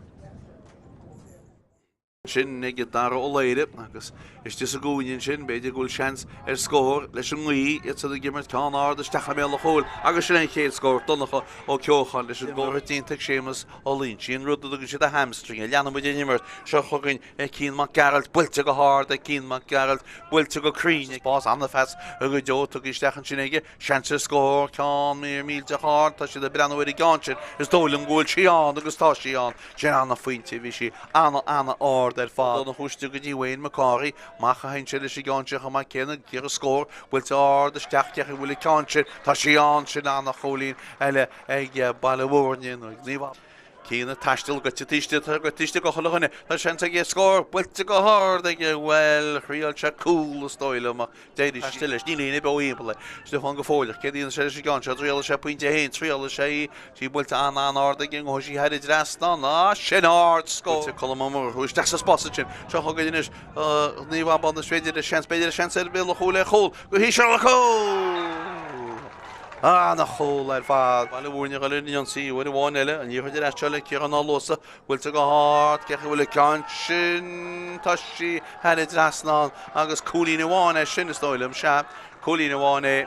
Sin ag Dara Ó Laoire agus istigh sa gcúinne ansin, b'fhéidir go bhfuil seans ar scór leis an ngaoth, iad san ag imirt ceann ard isteach i mbéal an chúil agus sin é an chéad scór, Donncha Ó Ceocháin leis an gcomhartha déanta ag Séamus Ó Loinsigh, an rud a dtugann siad a hamstring, a leanann muid an imirt seo chugainn Cian Mac Gearailt, buailte go hard ag Cian Mac Gearailt, buailte go cruinn ag spás an-phas go deo tugtha isteach ansin aige, seans ar scór, ceann mír millteach ard, tá siad ag breathnú ar an gceann sin, is dóigh liom go bhfuil sí ann agus tá sí ann, sin an-phointe, bhí sí ana-ana-ard ar fad. Donnchadh istigh go dtí Wayne McCorry, amach a théann sé leis an gceann sin chomh maith céanna, ag iarraidh scór, buailte ard isteach, cé chaoi a bhfuil an ceann sin, tá sí ann, sin an-chúilín eile ag Baile Mhúirne nó ag Naomh Abán. Cian ag taisteal goite taobh istigh, tá goite istigh go chuile dhuine. Tá seans aige scór buailte go hard aige, bhuel, thriail sé cúl is dóigh liom ach d'éirigh sí leis. Níl éinne beo thimpeall air. Stiofán go fóill ach céard a dhéanfaidh sé leis an gceann seo? Triailfidh sé pointe féin, triailfidh sé í. Tá sí buailte an-an-ard aige, ngabhfaidh sí thar an dtrasnán. Á, sin ard scór! Buailte Colm Ó Murchú isteach sa spás ansin. Seo chugainn anois Naomh Abán is féidir le seans, b'fhéidir seans ar bhéal an chúil ar chúl go híseal, cúl! Ana-chúl ar fad. Baile Mhúirne ag dul ar an ionsaí uair amháin eile. An liathróid ar ais seo le Ciarán Ó Luasa. Buailte go hard. Cé chaoi a bhfuil an ceann sin? Tá sí thar an dtrasnán agus cúilín amháin é sin is dóigh liom. Sea, cúilín amháin é.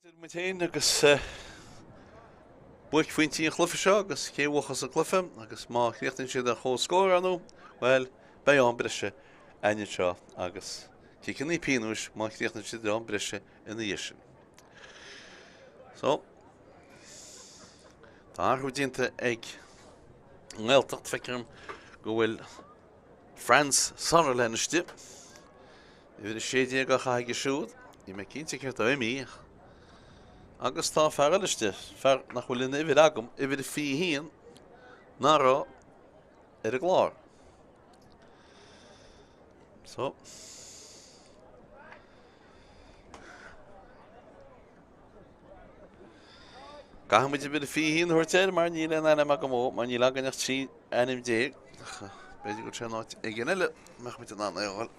Idir muid féin agus buaicphointí an chluiche seo agus cé a bhuafas an cluiche agus má chríochnaíonn siad ar chomhscór, ar ndóigh, bhuel, beidh am breise againn anseo agus ciceanna pionóis má chríochnaíonn siad ar am breise ina dhiaidh sin. So, tá athrú déanta ag an nGaeltacht, feicim go bhfuil Franz Sutherland istigh. Uimhir 16 á chaitheamh aige siúd. Níl mé cinnte céard atá imithe. Agus tá fear eile istigh, fear nach bhfuil ina uimhir agam, uimhir 21, nach raibh ar an gclár. So. Caithfidh muid uimhir 21 a thabhairt air mar níl aon ainm agam ó, mar níl againn ach 13 ainm. Ach b'fhéidir go bhfuil sé in áit éigin eile a mbeadh muid in ann é a fháil.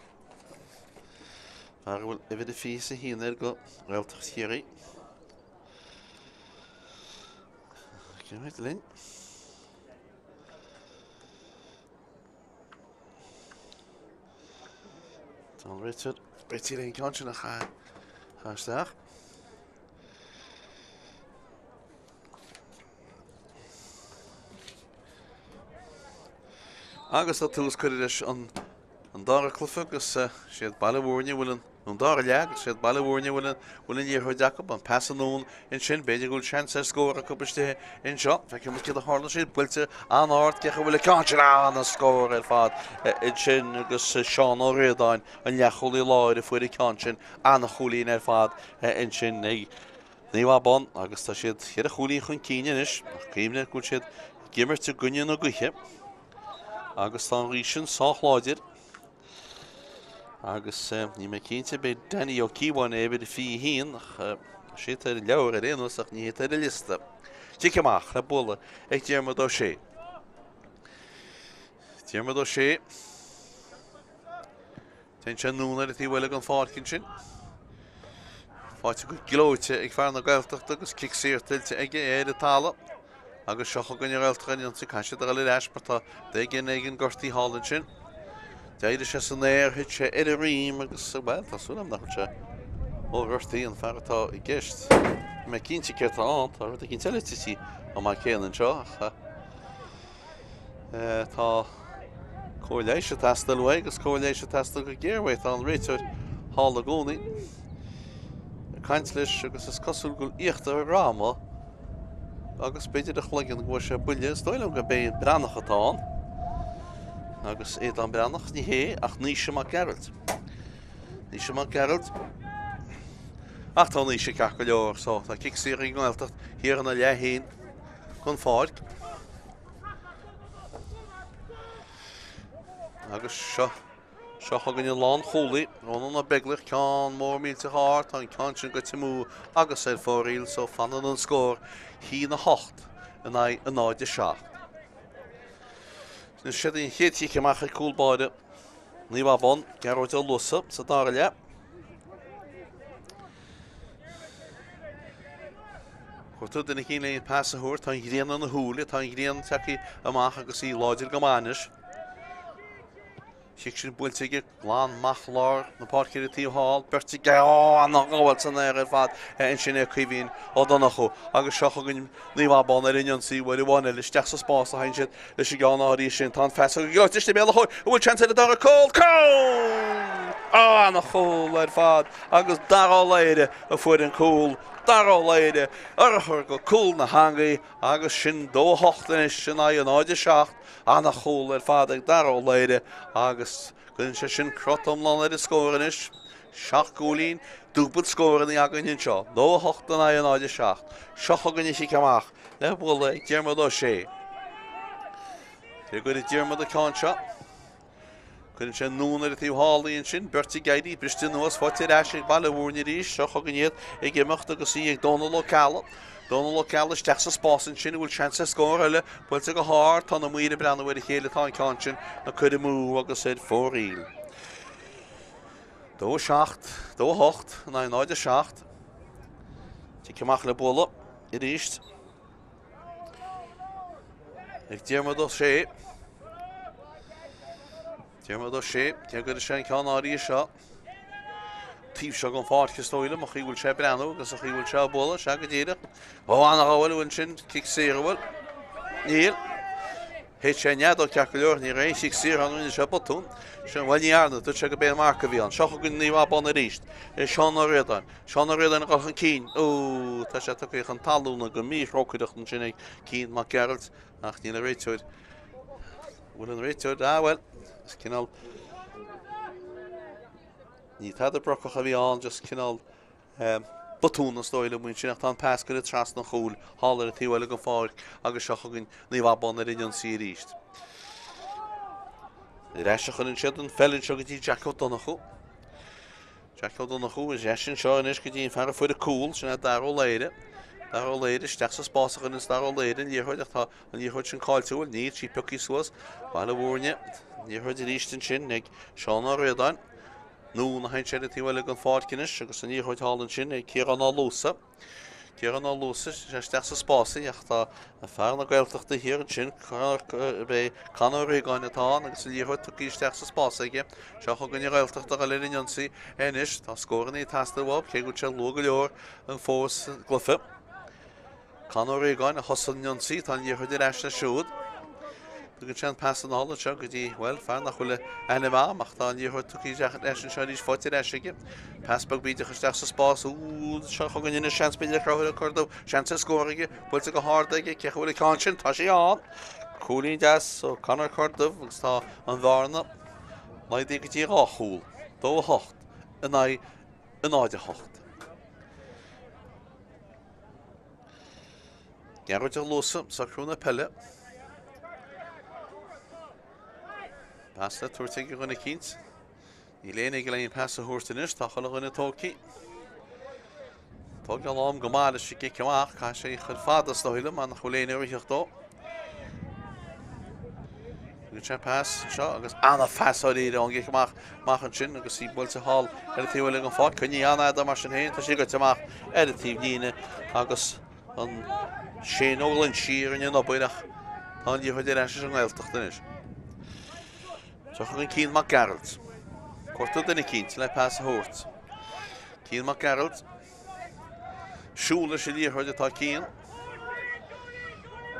Fear a bhfuil uimhir 21 air go Gaeltacht Chiarraí. Cén linn? Tá an réiteoir réitithe an ceann sin a chaitheamh isteach. Agus tá tús curtha leis an an dara cluiche agus siad Baile Mhúirne a bhfuil an an dara leath agus siad Baile Mhúirne a bhfuil an bhfuil an liathróid acu, an pas anonn ansin, b'fhéidir go bhfuil seans ar scór acu istigh anseo. Feicfidh muid céard a tharla siad buailte an-ard cé go bhfuil an ceann sin an-scór ar fad ansin agus Seán Ó Ríordáin an leathchúlaí láir a fuair an ceann sin an-chúilín ar fad ansin ag Naomh Abán agus tá siad cheithre chúilín chun cinn anois ach cuimhnigh go bhfuil siad ag imirt i gcoinne na gaoithe agus tá an ghaoth sin sách láidir agus níl mé cinnte b'é Danny Ó Cíobháin é uimhir 21 ach sé atá ar an leabhar ar aon nós ach ní hé atá ar an liosta. Cic amach le bualadh ag Diarmuid Ó Sé. Diarmuid Ó Sé. Téann sé anonn ar an taobh eile den pháirc ansin. Faighte go gleoite ag fear na Gaeltachta agus cic saor tuillte aige ar an talamh. Agus seo chugainn an Ghaeltacht ar an ionsaí. Caithfidh siad a dhul ar ais mar tá duine éigin gortaithe thall ansin. D'éirigh sé san aer, thit sé ar a dhroim agus, bhuel, tá súil agam nach bhfuil sé róghortaithe, an fear atá i gceist. Níl mé cinnte céard atá ann, tá rud éicint eile tite amach céanna anseo ach Tá cóir leighis ag teastáil uaidh agus cóir leighis ag teastáil go géar uaidh. Tá an réiteoir thall i gcónaí ag caint leis agus is cosúil go bhfuil íochtar a dhroma agus b'fhéidir a chloigeann go bhfuair sé buille. Is dóigh liom gurb é Breathnach atá ann agus Aodán Breathnach, ní hé ach Naoise Mac Gearailt. Naoise Mac Gearailt. Ach tá Naoise ceart go leor so tá cic saor ag an nGaeltacht thiar ina leath féin den pháirc. Agus seo seo chugainn an lánchúlaí, Rónán Ó Beaglaoich, ceann mór millteach ard, tá an ceann sin goite amú agus ar fóraoil, so fanann an scór 1-8 in aghaidh 0-7. Anois seo an chéad chic amach ag cúl báire Naomh Abán, Gearóid Ó Luasa sa dara leath. Cuartú duine éicint le pas a thabhairt, tá an ghrian ina shúile, tá an ghrian tagtha amach agus í láidir go maith anois. Chic sin buailte aige glan amach lár na páirce ar an taobh thall, beirt ag an-ghabháil san aer ar fad ansin é Caoimhín Ó Donnchú agus seo chugainn Naomh Abán ar an ionsaí uair amháin eile isteach sa spás a thagann siad leis an gceann áirithe sin. Tá an phas go geoite istigh i mbéal an chúil. An bhfuil seans ar an dara cúl? Cúl! An-chúl ar fad agus Dara Ó Laoire a fuair an cúl. Dara Ó Laoire, urchar go cúl na heangaí agus sin 2-8 anois in aghaidh 0-7. An-chúl ar fad ag Dara Ó Laoire agus cuireann sé sin crot iomlán ar an scór anois. Seacht gcúilín, dúbailt scóranna againn anseo. 2-8 in aghaidh 0-7. Seo chugainn an chic amach le bualadh ag Diarmuid Ó Sé. Cé go gcuirfidh Diarmuid an ceann seo? Cuireann sé anonn ar an taobh thall í ansin, beirt ag éirí, briste anuas, faighte ar ais ag Baile Mhúirne arís. Seo chugainn iad ag imeacht agus í ag Dónal Ó Ceallaigh. Dónal Ó Ceallaigh isteach sa spás ansin, an bhfuil seans ar scór eile? Buailte go hard, tá na maoir ag breathnú ar a chéile, tá an ceann sin curtha amú agus ar fóraoil. 2 7, 2 8, in aghaidh 0 7. Cic amach le bualadh arís. Ag Diarmuid Ó Sé. Diarmuid Ó Sé, cé go sé an ceann áirithe seo. taobh seo den pháirc is dóigh liom, an chaoi a bhfuil sé ag breathnú agus an chaoi a bhfuil sé ag bualadh, sea go díreach. Ó, ana-ghabháil uaidh ansin, cic saor an bhfuil? Níl. Thit sé an fheadóg ceart go leor, ní raibh aon chic saor ann, rinne sé botún. Sin, bhuel ní dhearna, dúirt sé go b'é an marc a bhí ann. Seo chugainn Naomh Abán arís. Seán Ó Ríordáin. Seán Ó Ríordáin ag dul chun cinn. Ó, tá sé tugtha chun talúna go míthrócaireach ansin ag Cian Mac Gearailt, ach níl an réiteoir. Bhfuil an réiteoir? Ah, bhuel, is cineál Ní tada brocach a bhí ann, just cineál botún is dóigh liom ansin ach tá an pas curtha trasna an chúil thall ar an taobh eile den pháirc agus seo chugainn Naomh Abán ar an ionsaí arís. Ar ais a chuireann siad an pheil anseo go dtí Jack Ó Donnchú. Jack Ó Donnchú ar ais anseo anois go dtí an fear a fuair an cúl, sin é Dara Ó Laoire. Dara Ó Laoire isteach sa spás a chuireann Dara Ó Laoire an liathróid ach tá an liathróid sin caillte bhuel níl sí pioctha suas. Baile Mhúirne, liathróid arís ansin ag Seán Ó Ríordáin. Anonn a théann sé ar an taobh eile den pháirc anois agus an liathróid thall ansin ag Ciarán Ó Luasa. Ciarán Ó Luasa sé isteach sa spás í ach tá fear na Gaeltachta thiar ansin, b'é Conor Ó Riagáin atá ann agus an liathróid tugtha isteach sa spás aige. Seo chugainn an Ghaeltacht a dhul ar an ionsaí anois. Tá scóranna ag teastáil uathu cé go bhfuil sé luath go leor an fós sa gcluiche. Conor Ó Riagáin a thosaigh an ionsaí, tá an liathróid ar ais leis siúd. Tugann sé an pas anall anseo go dtí, bhuel, fear nach bhfuil a ainm a'm ach tá an liathróid tugtha isteach leis anseo arís, faighte ar ais aige. Pas beag bídeach isteach sa spás, úúú, seo chugainn anois seans b'fhéidir le Conchúr Ó Corrduibh, seans ar scór aige, buailte go hard aige, cé chaoi bhfuil an ceann sin, tá sé ann! Cúilín deas ó Conor Corrduibh agus tá an bhearna laghdaithe go dtí 2 chúl, 2-8 in aghaidh 0-8. Gearóid Ó Luasa, socrú na peile. Pas le tabhairt ag dhuine eicínt. Níl éinne ag aon pas a thabhairt anois, tá chuile dhuine tógtha. Tógáil am go maith leis an gcic amach, caithfidh sé a chur fada is dóigh liom, mar nach bhfuil éinne ag ritheacht dó. Tugann sé pas anseo agus ana-phas dáiríre ón gcic amach amach ansin agus í buailte thall ar an taobh eile den pháirc. Coinnithe an-fhada mar sin féin, tá sí goite amach ar an taobh líne agus an Shane Ó Loinsigh a rinne an obair ach tá an liathróid ar ais leis an nGaeltacht anois. Seo chugainn Cian Mac Gearailt. Cuartú duine eicínt le pas a thabhairt. Cian Mac Gearailt. Siúl leis an liathróid atá Cian.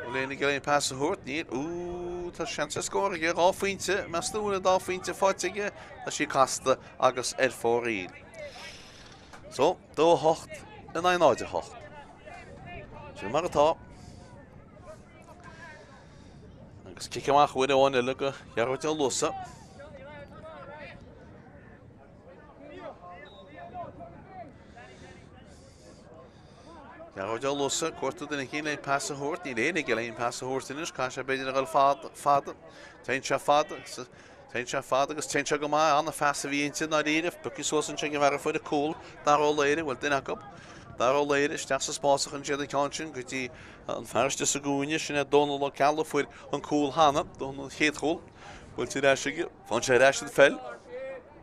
Bhfuil éinne ag iarraidh pas a thabhairt? Níl. Úúú, tá seans ar scór aige. 2 phointe, meas tú an dá phointe faighte aige? Tá sí casta agus ar fóraoil. So, 2-8 in aghaidh 0-8. Sin mar atá. Agus cic amach uair amháin eile go Gearóid Ó Luasa. Gearóid Ó Luasa, cuartú duine eicínt le pas a thabhairt, níl éinne aige le haon pas a thabhairt anois, caithfidh sé b'fhéidir a dhul fada, fada. Téann sé fada, téann sé fada agus téann sé go maith, ana-phas a bhí inti i ndáiríre, pioctha suas ansin ag an bhfear a fuair an cúl, Dara Ó Laoire, bhuel duine acu, Dara Ó Laoire isteach sa spás a chuireann siad an ceann sin go dtí an fear istigh sa gcúinne, sin é Dónal Ó Ceallaigh a fuair an cúl cheana, Dónal an chéad chúl, buailte ar ais aige, faigheann sé ar ais an pheil.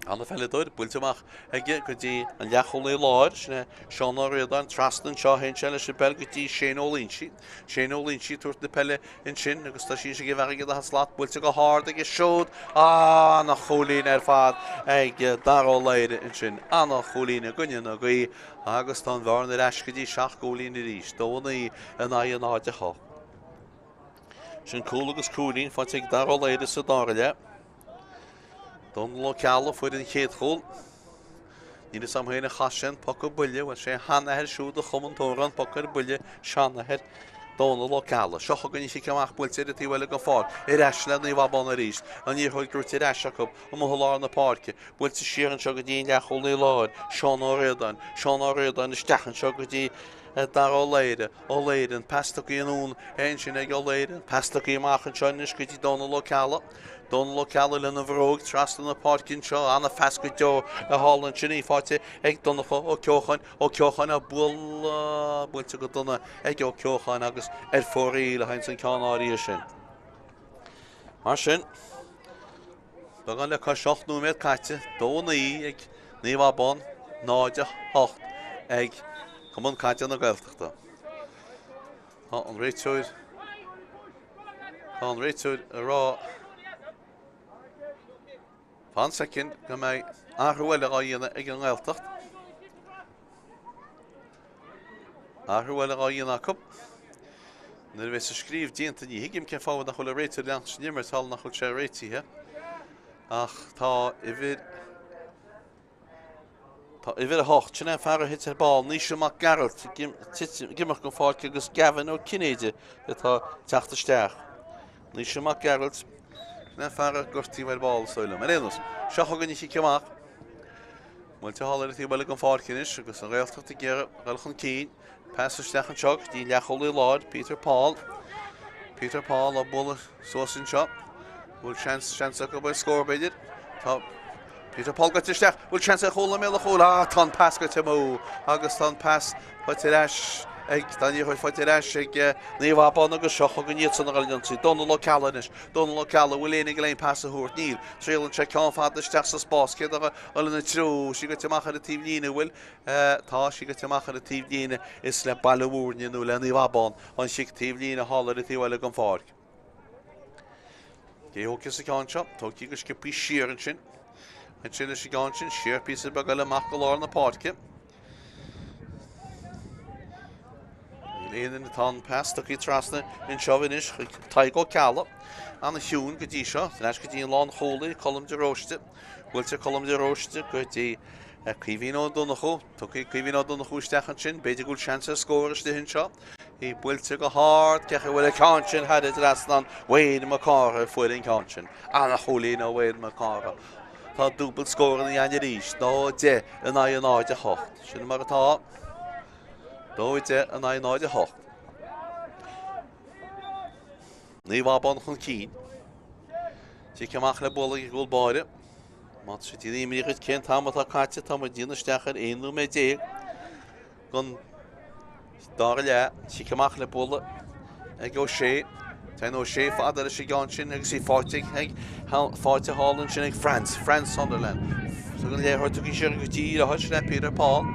Ana-pheileadóir buailte amach aige go dtí an leathchúlaí láir, sin é Seán Ó Ríordáin, trasna anseo a théann sé leis an bpeil go dtí Shane Ó Loinsigh. Shane Ó Loinsigh ag tabhairt na peile ansin agus tá sí ag an bhfear ag an daichead slat, buailte go hard aige siúd. Ana-chúilín ar fad ag Dara Ó Laoire ansin. Ana-chúilín i gcoinne na gaoithe agus tá an bhearna ar ais go dtí 7 gcúilín arís, 2-9 in aghaidh 0-8. Sin cúl agus cúilín faighte ag Dara Ó Laoire sa dara leath. Dónal Ó Ceallaigh a fuair an chéad chúl. Níl fhios a'm féin a chas sé an poc ar buile, bhuel sé a sheanathair siúd a chum an t-amhrán Poc ar Buile, seanathair Dónal Ó Ceallaigh. Seo chugainn an chic amach buailte ar an taobh eile den pháirc, ar ais le Naomh Abán arís. An liathróid gnóite ar ais acu, amuigh i lár na páirce. Buailte siar anseo go dtí an leathchúlaí láir, Seán Ó Ríordáin. Seán Ó Ríordáin isteach anseo go dtí Dara Ó Laoire. Ó Laoire, an pas tugtha anonn ansin ag Ó Laoire, an pas tugtha amach anseo anois go dtí Dónal Ó Ceallaigh. Dónal Ó Ceallaigh lena bhróig trasna na páirce anseo, ana-phas go deo thall ansin í faighte ag Donncha Ó Ceocháin, Ó Ceocháin á bualadh, buailte go dona ag Ó Ceocháin agus ar fóraoil a théanns an ceann áirithe sin. Mar sin, beagán le cois 8 nóiméad caite, 2-9 ag Naomh Abán, 0-8 ag Cumann Caide na Gaeltachta. Tá an réiteoir Tá an réiteoir ag rá fan soicind go mbeidh athrú eile á dhéanamh ag an nGaeltacht. Athrú eile dhá dhéanamh acu. Nuair a bheas an scríobh déanta, ní thuigim cén fáth nach bhfuil an réiteoir ag leanacht leis an imirt thall nach bhfuil sé réitithe. Ach tá uimhir Tá uimhir 8, sin é an fear a thit ar ball, Naoise Mac Gearailt, ag imeacht den pháirc agus Gavin Ó Cinnéide atá ag teacht isteach. Naoise Mac Gearailt, sin é an fear a gortaíodh ar ball, is dóigh liom. Ar aon nós, seo chugainn an chic amach. Buailte thall ar an taobh eile den pháirc anois agus an Ghaeltacht ag iarraidh dul chun cinn. Pas isteach anseo go dtí an leathchúlaí láir, Peter Paul. Peter Paul á bualadh suas anseo. Bhfuil seans, seans acu ar scór b'fhéidir. Tá Peter Paul gaibhte isteach. Bhfuil seans ar chúl i mbéal an chúil? Ah, tá an pas gaibhte amú agus tá an pas faighte ar ais ag, tá an liathróid faighte ar ais ag eh, Naomh Abán agus seo chugainn iadsan ag dul ar ionsaí. Dónal Ó Ceallaigh anois. Dónal Ó Ceallaigh, bhfuil éinne aige le pas a thabhairt? Níl. Triaileann sé ceann fada isteach sa spás. Cé atá ag dul ina treo? Sí gaibhte amach ar an taobh líne, bhfuil? Tá sí gaibhte amach ar an taobh líne, is le Baile Mhúirne nó le Naomh Abán an chic taobh líne thall ar an taobh eile den pháirc. Cé thógfas an ceann seo? Tógtha go sciobtha siar ansin. Ansin leis an gceann sin, siar píosa beag eile amach go lár na páirce. Níl aon duine tá an pas tugtha trasna anseo anois chuig Tadhg Ó Ceallaigh. Ana-chiúin go dtí seo, tar ais go dtí an lánchúlaí, Colm de Róiste. Buailte Colm de Róiste go dtí Caoimhín Ó Donnchú. Tugtha Caoimhín Ó Donnchú isteach ansin. B'fhéidir go bhfuil seans ar scór istigh anseo. Í buailte go hard. Cé a bhfuil an ceann sin thar an dtrasnán? Wayne Mac Cárthaigh a fuair an ceann sin. Ana-chúilín ó Wayne Mac Cárthaigh. Tá dúbailt scóranna againn arís. 2, 10 in aghaidh 0, 8. Sin mar atá. 2, 10 in aghaidh 0, 8. Naomh Abán chun cinn. Cic amach le bualadh ag an gcúl báire. Má tá sé déanamh imní dhuit cén t-am atá caite, tá muid ag déanamh isteach ar 11 nóiméad den dara leath. Cic amach le bualadh ag O'Shea. Téann O'Shea fada leis an gceann sin agus í faighte ag faighte thall ansin ag Franz, Franz Sunderland. Tugann an liathróid tugtha siar go dtí leis le Peter Paul.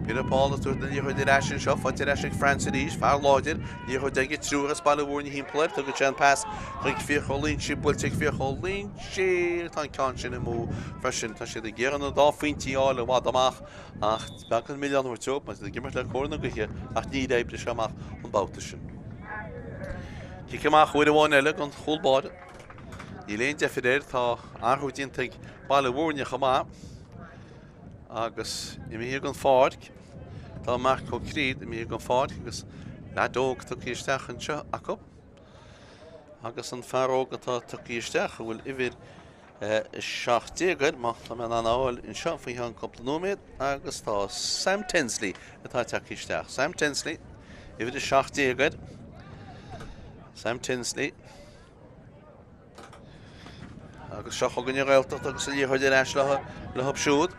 Peter Paul ag tabhairt na liathróide ar ais anseo, faighte ar ais ag Franz arís, fear láidir. Liathróid aige, triúr as Baile Mhúirne thimpeall air, tugann sé an pas chuig Fiach Ó Loingsigh, buailte ag Fiach Ó Loingsigh, tá an ceann sin amú freisin. Tá siad ag iarraidh na dá phointí a fháil i bhfad amach ach beag an milleán a thabhairt dóibh mar iad ag imirt le cóir na gaoithe ach níor oibrigh sé amach an babhta sin. Cic amach uair amháin eile don chúl báire. Níl aon deifir air, tá athrú déanta ag Baile Mhúirne chomh maith agus imithe den pháirc. Tá Marc Ó Críd imithe den pháirc agus leaid óg tugtha isteach anseo acu. Agus an fear óg atá tugtha isteach a bhfuil uimhir 17 air, má tá mé in ann a fháil anseo faoi cheann cúpla nóiméad, agus tá Sam Tinsley atá tagtha isteach. Sam Tinsley, uimhir 17 air. Sam Tinsley. Agus seo chugainn an Ghaeltacht agus an liathróid ar ais leo siúd.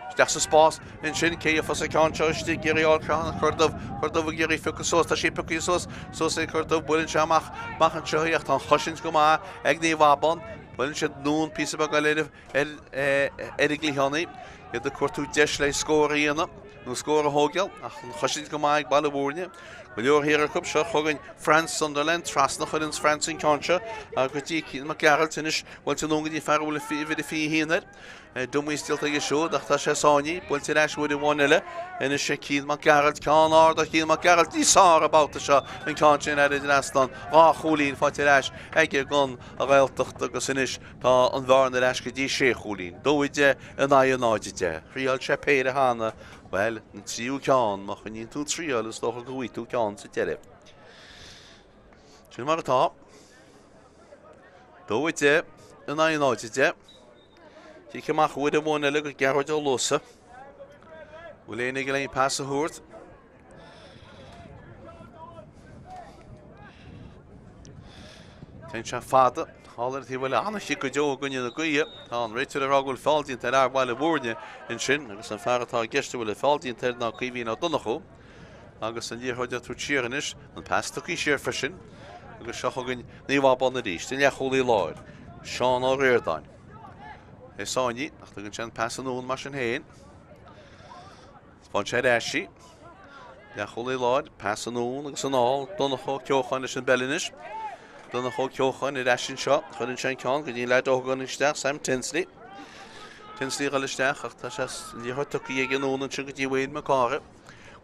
Isteach sa spás ansin, cé gheofas an ceann seo istigh, ag iarraidh a fháil an Chorr Dubh, Cor Dubh ag iarraidh piocadh suas, tá sí pioctha suas, suas ag Cor Dubh, buaileann sé amach, amach anseo í ach tá an chosaint go maith ag Naomh Abán. Buaileann siad anonn píosa beag eile ar ar an gcliathánaí, iad ag cuartú deis le scór a dhéanamh nó scór a thógáil ach an chosaint go maith ag Baile Mhúirne. Go leor thiar acu seo chugainn Franz Sunderland trasna chuireann Franz an ceann seo go dtí Cian Mac Gearailt anois buailte anonn go dtí fear a bhfuil uimhir a 21 air. Dummy stealta aige siúd ach tá sé sáinnithe, buailte ar ais uair amháin eile. Anois é Cian Mac Gearailt, ceann ard ó Chian Mac Gearailt níos fearr an babhta seo an ceann sin thar an dtrasnán. Dhá chúilín faighte ar ais aige don Ghaeltacht agus anois Tá an bhearna ar ais go dtí sé chúilín. 2-10 in aghaidh 0-10. Thriáil sé péire cheana, bhuel, an tríú ceann, má choinníonn tú triail is dócha go bhfaighidh tú ceann sa deireadh. Sin mar atá. 2-10 in aghaidh 0-10. Cic amach uair amháin eile go Gearóid Ó Luasa. Bhfuil éinne ag aon pas a thabhairt? Téann sé fada. Thall ar an taobh eile, an-chic go deo i gcoinne na gaoithe. Tá an réiteoir ag rá go bhfuil feall déanta ar fhear Bhaile Mhúirne ansin agus an fear atá i gceist a bhfuil an feall déanta air ná Caoimhín Ó Donnchú. Agus an liathróid á tabhairt siar anois, an pas tugtha siar freisin. Agus seo chugainn Naomh Abán arís, an leathchúlaí láir, Seán Ó Ríordáin. É sáinnithe, ach tugann sé an pas anonn mar sin féin. Faigheann sé ar ais í. Leathchúlaí láir, pas anonn agus anall. Donncha Ó Ceocháin leis an bpeil anois. Donncha Ó Ceocháin ar ais anseo. Cuireann sé an ceann go dtí an leaid óg a tháinig isteach, Sam Tinsley. Tinsley ag dul isteach ach tá sé liathróid tugtha aige anonn ansin go dtí Wayne Mac Cárthaigh.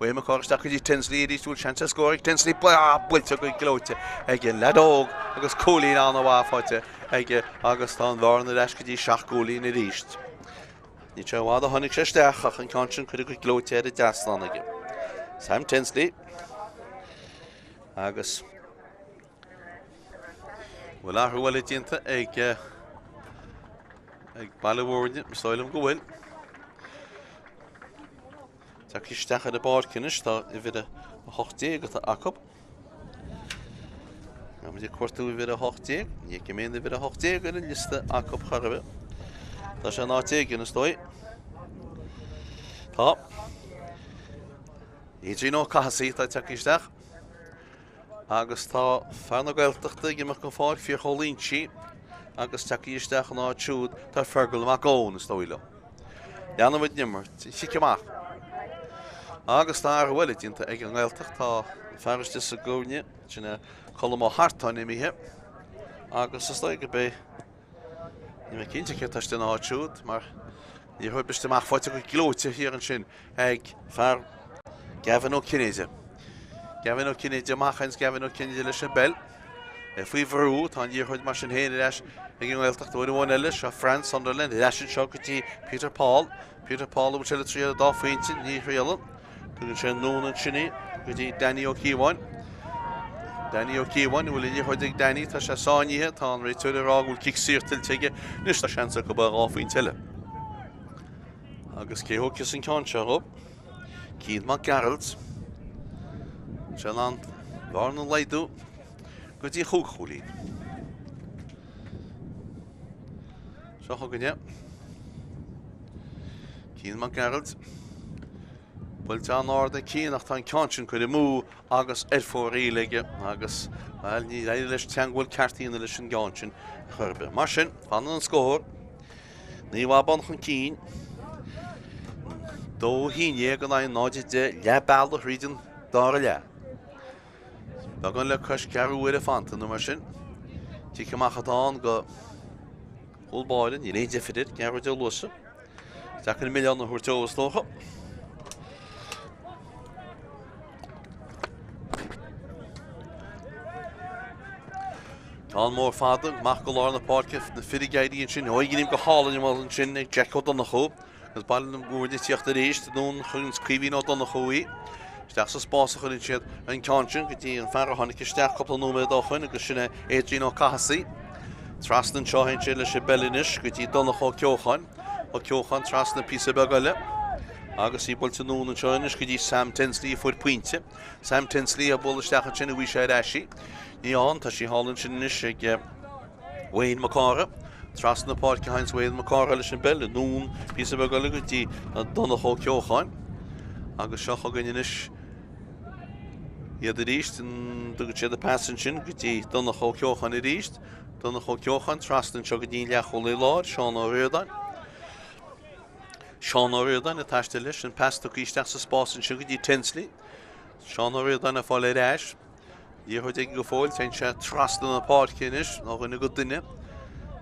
Wayne Mac Cárthaigh isteach go dtí Tinsley arís, bhfuil seans ar scór ag Tinsley, buailte go gleoite ag an leaid óg agus cúilín an-mhaith faighte aige agus tá an bhearna ar ais go dtí 7 gcúilín arís. Níl sé i bhfad ó tháinig sé isteach ach an ceann sin curtha go gleoite thar an dtrasnán aige. Sam Tinsley agus bhfuil athrú eile déanta ag ag Baile Mhúirne, is dóigh liom go bhfuil. Tagtha isteach ar an bpáirc anois, tá uimhir a 18 atá acu. Tá muid ag cuartú uimhir a 18, ní fheicim aon uimhir a 18 ar an liosta acu chor ar bith. Tá sé in áit éigin, is dóigh. Tá. Adrian Ó Cathasaigh atá tagtha isteach. Agus tá fear na Gaeltachta ag imeacht den pháirc, Fiach Ó Loingsigh, agus tagtha isteach ina áit siúd tá Fergal Mac Eoin, is dóigh liom. Leanann muid an imirt, an chic amach. Agus tá athrú eile déanta ag an nGaeltacht, tá an fear istigh sa gcúinne, sin é Colm Ó hArtáin imithe, agus is dóigh gurb é Níl mé cinnte cé atá istigh ina áit siúd, mar liathróid briste amach faighte go gleoite thiar ansin ag fear Gavin Ó Cinnéide. Gavin Ó Cinnéide amach ins Gavin Ó Cinnéide leis an bpeil. É faoi bhrú, tá an liathróid mar sin féin ar ais ag an nGaeltacht uair amháin eile. Seo Fran Sunderland ar ais anseo go dtí Peter Paul. Peter Paul a bhfuil sé le triail an dá phointe, ní thriaileann. Tugann sé anonn ansin í go dtí Danny Ó Cíobháin. Danny Ó Cíobháin, an bhfuil an liathróid ag Danny, tá sé sáinnithe, tá an réiteoir ag rá go bhfuil cic saor tuillte aige. Anois tá seans acu ar dhá phointe eile. Agus cé thógfas an ceann seo dhóibh? Cian Mac Gearailt. Sé in ann bearna a laghdú go dtí chúig chúilín. Seo chugainn é. Cian Mac Gearailt. Buailte an-ard ag Cian ach tá an ceann sin curtha amú agus ar fóraoil aige agus, bhuel, ní éirigh leis teangmháil ceart a dhéanamh leis an gceann sin chor ar bith. Mar sin, fanann an scór. Naomh Abán chun cinn. 2-11 in aghaidh 0-10, leath bealaigh thríd an dara leath. Beagán le cois ceathrú uaire fanta nó mar sin. Cic amach atá ann go chúl báire, níl aon deifir air, Gearóid Ó Luasa. Deacair an milleán a thabhairt dó is dócha. Ceann mór fada, amach go lár na páirce, na fir ag éirí ansin, ó ghním go hálainn amuigh ansin ag Jack Ó Donnchú. Agus Baile Mhúirne ag tíocht arís, anonn chuig Caoimhín Ó Donnchú í. Isteach sa spás a chuireann siad an ceann sin go dtí an fear a tháinig isteach cúpla nóiméad ó shoin agus sin é Adrian Ó Cathasaigh. Trasna anseo théann sé leis an bpeil anois go dtí Donncha Ó Ceocháin. Ó Ceocháin trasna píosa beag eile agus í buailte anonn anseo anois go dtí Sam Tinsley a fuair pointe. Sam Tinsley a bualadh isteach ansin a bhí sé ar ais í. Ní ann, tá sí thall ansin anois ag Wayne Mac Cárthaigh. Trasna na páirce a théanns Wayne Mac Cárthaigh leis an bpeil anonn píosa beag eile go dtí Donncha Ó Ceocháin. Agus seo chugainn anois iad arís. Tugann siad an pas ansin go dtí Donncha Ó Ceocháin arís. Donncha Ó Ceocháin trasna anseo go dtí an leathchúlaí láir, Seán Ó Ríordáin. Seán Ó Ríordáin ag taisteal leis, an pas tugtha isteach sa spás anseo go dtí Tinsley. Seán Ó Ríordáin ag fáil ar ais. Liathróid aige go fóill, téann sé trasna na páirce anois, ó dhuine go duine.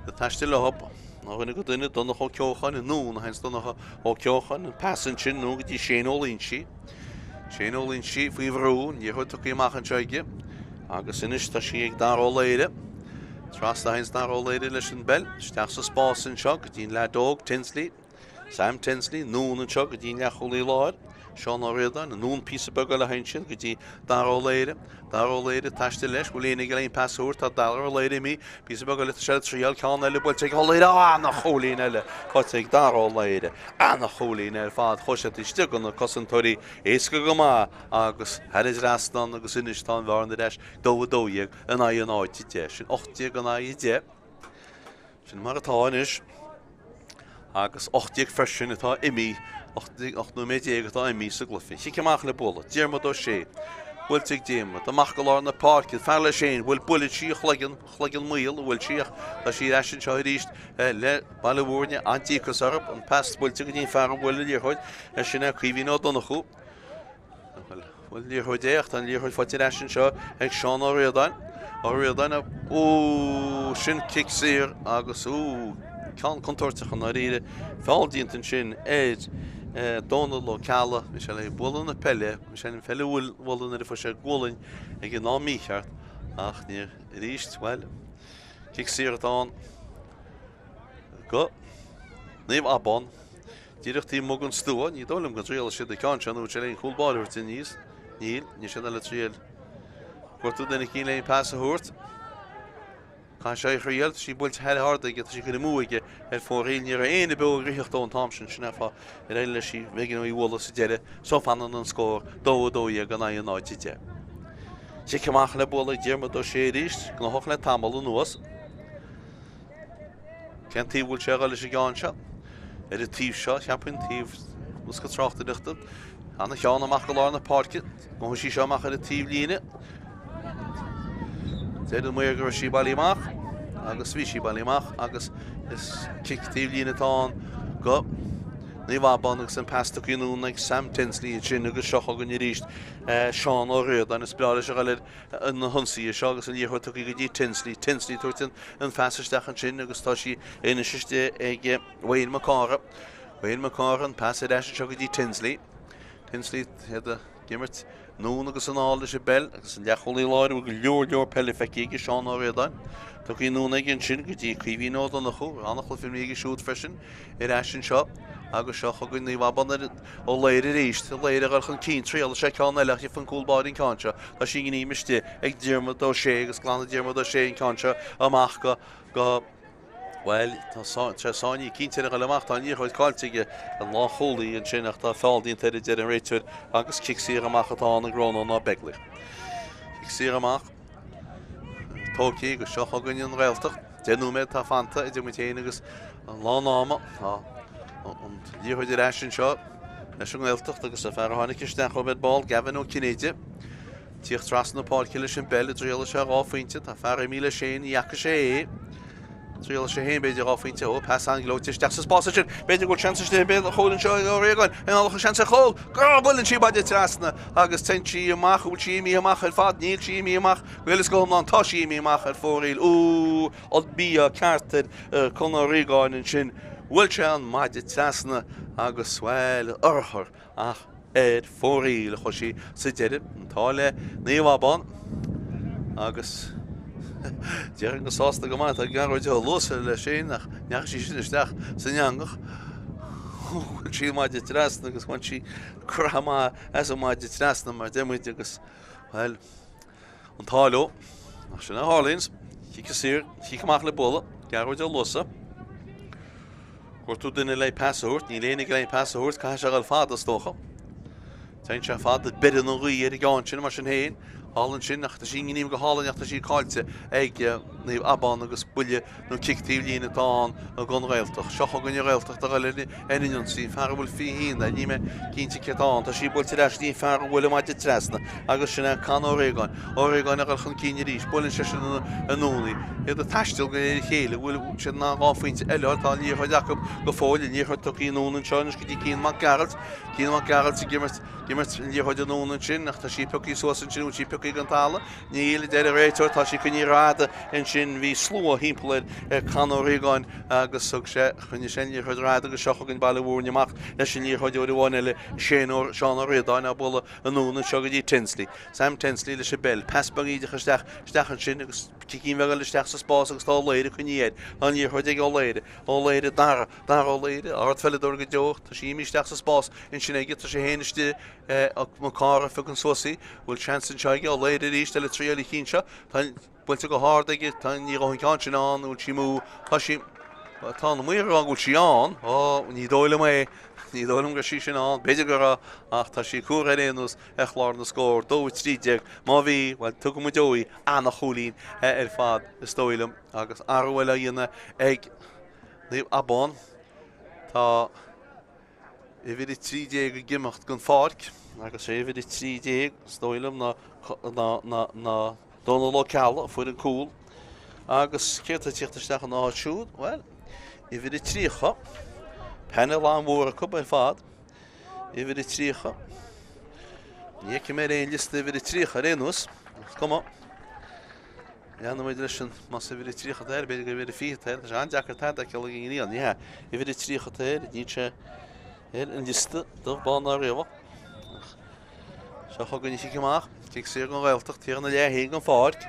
Ag taisteal leo, ó dhuine go duine, Donncha Ó Ceocháin, anonn a théanns Donncha Ó Ceocháin, an pas ansin anonn go dtí Shane Ó Loingsigh. Shane Ó Loingsigh faoi bhrú, an liathróid tugtha amach anseo aige agus anois tá sí ag Dara Ó Laoire. Trasna a théanns Dara Ó Laoire leis an bpeil, isteach sa spás anseo go dtí an leaid óg, Tinsley. Sam Tinsley, anonn anseo go dtí an leathchúlaí láir, Seán Ó Ríordáin, anonn píosa beag eile a théann siad go dtí Dara Ó Laoire. Dara Ó Laoire ag taisteal leis, bhfuil éinne ag aon pas a thabhairt, tá Dara Ó Laoire imithe, píosa beag eile, tá sé ag triail, ceann eile buailte ag Ó Laoire, ana-chúilín eile faighte ag Dara Ó Laoire, ana-chúilín ar fad, chuaigh sé istigh do na cosantóirí, éasca go maith agus thar an dtrasnán agus anois tá an bhearna ar ais 2-12 in aghaidh an 0-10, sin 18 in aghaidh 10. Sin mar atá anois. Agus 18 freisin atá imithe, 18 nóiméad atá imithe sa gcluiche. Cic amach le bualadh. Diarmuid Ó Sé. Buailte ag Diarmuid. Amach go lár na páirce. Fear leis féin. Bhuel, buaileann sí a chloigeann, chloigeann maol, a bhfuil sí ach tá sí ar ais anseo arís le Baile Mhúirne. An-díocas orthu. An pas buailte go dtí an fear a bhuail an liathróid. Sin é Caoimhín Ó Donnchú. Bhuel, liathróid é ach tá an liathróid faighte ar ais anseo ag Seán Ó Ríordáin. Ó Ríordáin, ó, sin cic saor agus, ó, ceann contúirteach i ndáiríre. Feall déanta ansin ar Dónal Ó Ceallaigh, bhí sé le bualadh na peile, bhí sé an pheil a bhualadh nuair a fuair sé gualainn ag an am mícheart ach níor arís, bhuel, cic saor atá ann go Naomh Abán. Díreach taobh amuigh den stua, ní dóigh liom go dtriailfidh siad an ceann seo nó an bhfuil sé le an cúl báire a thabhairt aníos. Níl, níl siad le triail. Gortú duine eicínt le an pas a thabhairt. Caithfidh sé a thriail, tá sí buailte thar ard aige, tá sí curtha amú aige ar fóraoil. Ní raibh éinne beo ag ritheacht dó an t-am sin, sin é an fáth ar éirigh leis í, b'éigean dó í a bhualadh sa deireadh. So fanann an scór, 2, 12 in aghaidh 0, 10. Cic amach le bualadh ag Diarmuid Ó Sé arís, gnóthach le tamall anuas. Cén taobh a bhfuil sé a dhul leis an gceann seo? Ar an taobh seo, cheapfainn, taobh bosca tráchtaireachta. Ana cheann amach go lár na páirce. Gabhann sí seo amach ar an taobh líne. Deir an maor go raibh sí bailí amach agus bhí sí bailí amach agus is cic taobh líne atá ann go Naomh Abán agus an pas tugtha anonn ag Sam Tinsley ansin agus seo chugainn arís Seán Ó Ríordáin. Is breá leis a dhul ar na hionsaithe seo agus an liathróid tugtha go dtí Tinsley. Tinsley ag tabhairt an phas isteach ansin agus tá sí anois istigh ag Wayne Mac Cárthaigh. Wayne Mac Cárthaigh an pas ar ais anseo go dtí Tinsley. Tinsley iad ag imirt anonn agus anall leis an bpeil agus an leathchúlaí láir a bhfuil go leor leor peile feicthe aige Seán Ó Ríordáin. Tugtha anonn aige ansin go dtí Caoimhín Ó Donnchú, an-chluiche imeartha aige siúd freisin ar ais anseo agus seo chugainn Naomh Abán ar Ó Laoire arís, Ó Laoire ag dul chun cinn, triailfidh sé ceann eile ach gheobhaidh an cúl báire an ceann seo. Tá sí i ngreim istigh ag Diarmuid Ó Sé agus glanfaidh Diarmuid Ó Sé an ceann seo amach go, go, bhuel, tá sé sáinnithe cinnte ar a dhul amach, tá an liathróid caillte aige an lánchúlaí ansin ach tá feall déanta air a deir an réiteoir agus cic saor amach atá ann ag Rónán Ó Beaglaoich. Cic saor amach tógtha agus seo chugainn an Ghaeltacht. 10 nóiméad atá fanta idir muid féin agus an lán ama. Tá an liathróid ar ais anseo leis an nGaeltacht agus an fear a tháinig isteach ó Red Ball, Gavin Ó Cinnéide. Tíocht trasna na páirce leis an bpeil, triailfidh sé dhá phointe. Tá fear imithe leis féin, ní fhaca sé é. Triailfidh sé féin b'fhéidir dhá phointe. Ó, pas an-ghleoite isteach sa spás ansin. B'fhéidir go bhfuil seans istigh b'fhéidir an chúil anseo ag Ó Riagáin. An bhfuil seans ar chúl. Go buaileann sí maide trasna agus téann sí amach. An bhfuil sí imithe amach ar fad? Níl sí imithe amach. Go huile is go hiomlán tá sí imithe amach ar fóraoil. Ó, an mí-ádh ceart ar Con Ó Riagáin ansin. Bhuail sé an maide trasna agus, bhuel, urchar ach ar fóraoil a chuaigh sí sa deireadh. An t-ádh le Naomh Abán agus déarfainn go sásta go maith atá Gearóid Ó Luasa leis féin ach ndeachaigh sí sin isteach san eangach. Bhuail sí an maide trasna agus bhain sí croitheadh maith as an maide trasna mar deir muid agus, bhuel, An t-ádh leo. Ach sin a tharlaíonns. Cic saor, cic amach le bualadh. Gearóid Ó Luasa. Gortú duine le pas a thabhairt. Níl éinne le pas a thabhairt. Caithfidh sé a dhul fada, is dócha. Téann sé fada. Beireann an ghaoth ar an gceann sin, mar sin féin. Thall ansin, ach tá sí i ngreim go hálainn ach tá sí caillte ag Naomh Abán agus buille nó cic taobh líne atá ann don Ghaeltacht. Seo chugainn an Ghaeltacht a dhul ar an ionsaí, fear a bhfuil faoi haon air, níl mé cinnte cé atá ann. Tá sí buailte ar ais go dtí an fear a bhuail an maide trasna agus sin é Con Ó Riagáin. Ó Riagáin a dhul chun cinn arís. Buaileann seisean anonn í. Iad ag taisteal go léir a chéile. Bhfuil siad in ann dhá phointe eile a fháil? Tá an liathróid acu go fóill. An liathróid tugtha anonn anseo anois go dtí Cian Mac Gearailt. Cian Mac Gearailt ag imirt imirt an liathróid anonn ansin ach tá sí pioctha suas ansin, bhfuil sí pioctha den talamh? Níl, a deir an réiteoir, tá sí coinnithe ar fhad ansin. Bhí slua thimpeall ar Con Ó Riagáin agus thug sé, choinnigh sé an liathróid ar fhad agus seo chugainn Baile Mhúirne amach leis an liathróid uair amháin eile, Shane Ó, Seán Ó Ríordáin á bualadh anonn anseo go dtí Tinsley. Sam Tinsley leis an bpeil, pas beag ídeach isteach, isteach ansin agus cicín bheag eile isteach sa spás agus tá Ó Laoire coinnithe air. Tá an liathróid ag Ó Laoire. Ó Laoire, Dara, Dara Ó Laoire, ardpheileadóir go deo, tá sí imithe isteach sa spás ansin aige, tá sé féin istigh Mac Cárthaigh a phiocann suas í. Bhfuil seans anseo aige? Ó Laoire arís eile triail an chinn seo. Tá buailte go hard aige. Tá ní raibh an ceann sin ann. Bhfuil sí amú? Tá sí Tá na maoir ag rá go bhfuil sí ann. Ó, ní dóigh liom é. Ní dóigh liom go raibh sí sin ann. B'fhéidir go raibh, ach tá sí curtha ar aon nós ar chlár na scór. 2 13. Má bhí, bhuel, tugann muid í. Ana-chúilín ar fad, is dóigh liom. Agus athrú eile á dhéanamh ag Naomh Abán. Tá. Uimhir 13 ag imeacht den pháirc agus sé uimhir 13 is dóigh liom ná ná Dónal Ó Ceallaigh a fuair an cúl. Agus cé atá ag tíocht isteach ina áit siúd? Bhuel, uimhir 30. Painéal an-mhór acu ar fad. Uimhir 30. Ní fheicim ar aon liosta uimhir 30 ar aon nós. Is cuma. Leanfaidh muid leis an, más uimhir 30 atá air, b'fhéidir gur uimhir 20 atá air, tá sé an-deacair tada a fheiceáil ag an ngrian, ní hea, uimhir 30 atá air, níl sé Ar an liosta dubh bán ná riabhach. Seo chugainn an chic amach. Cic saor don Ghaeltacht, thiar ina leath féin den pháirc.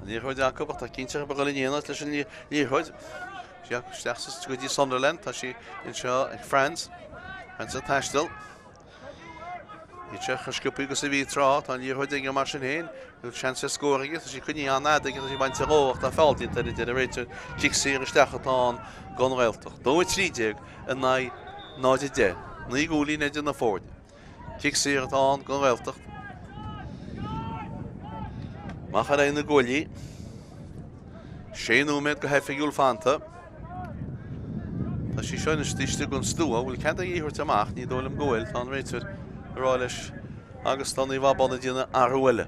An liathróid acu ach tá cinnte ag dul in éineacht leis an liathróid. Isteach go dtí Sunderland, tá sí anseo ag Franz. Franz ag taisteal. Níl sé chomh sciobtha agus a bhí tráth, tá an liathróid aige mar sin féin, níl seans ar scór aige, tá sí coinnithe an-fhada aige, tá sí bainte dhó ach tá feall déanta air a deir an réiteoir. Cic saor isteach atá ann don Ghaeltacht. 2-13 in aghaidh 0-10. 9 gcúilín idir na foirne. Cic saor atá ann don Ghaeltacht. Amach ar aghaidh na gcuaillí. Sé nóiméad go hoifigiúil fanta. Tá sí seo anois taobh istigh den stua. Bhfuil cead aige í a thabhairt amach? Ní dóigh liom go bhfuil. Tá an réiteoir ag rá leis agus tá Naomh Abán ag déanamh athrú eile.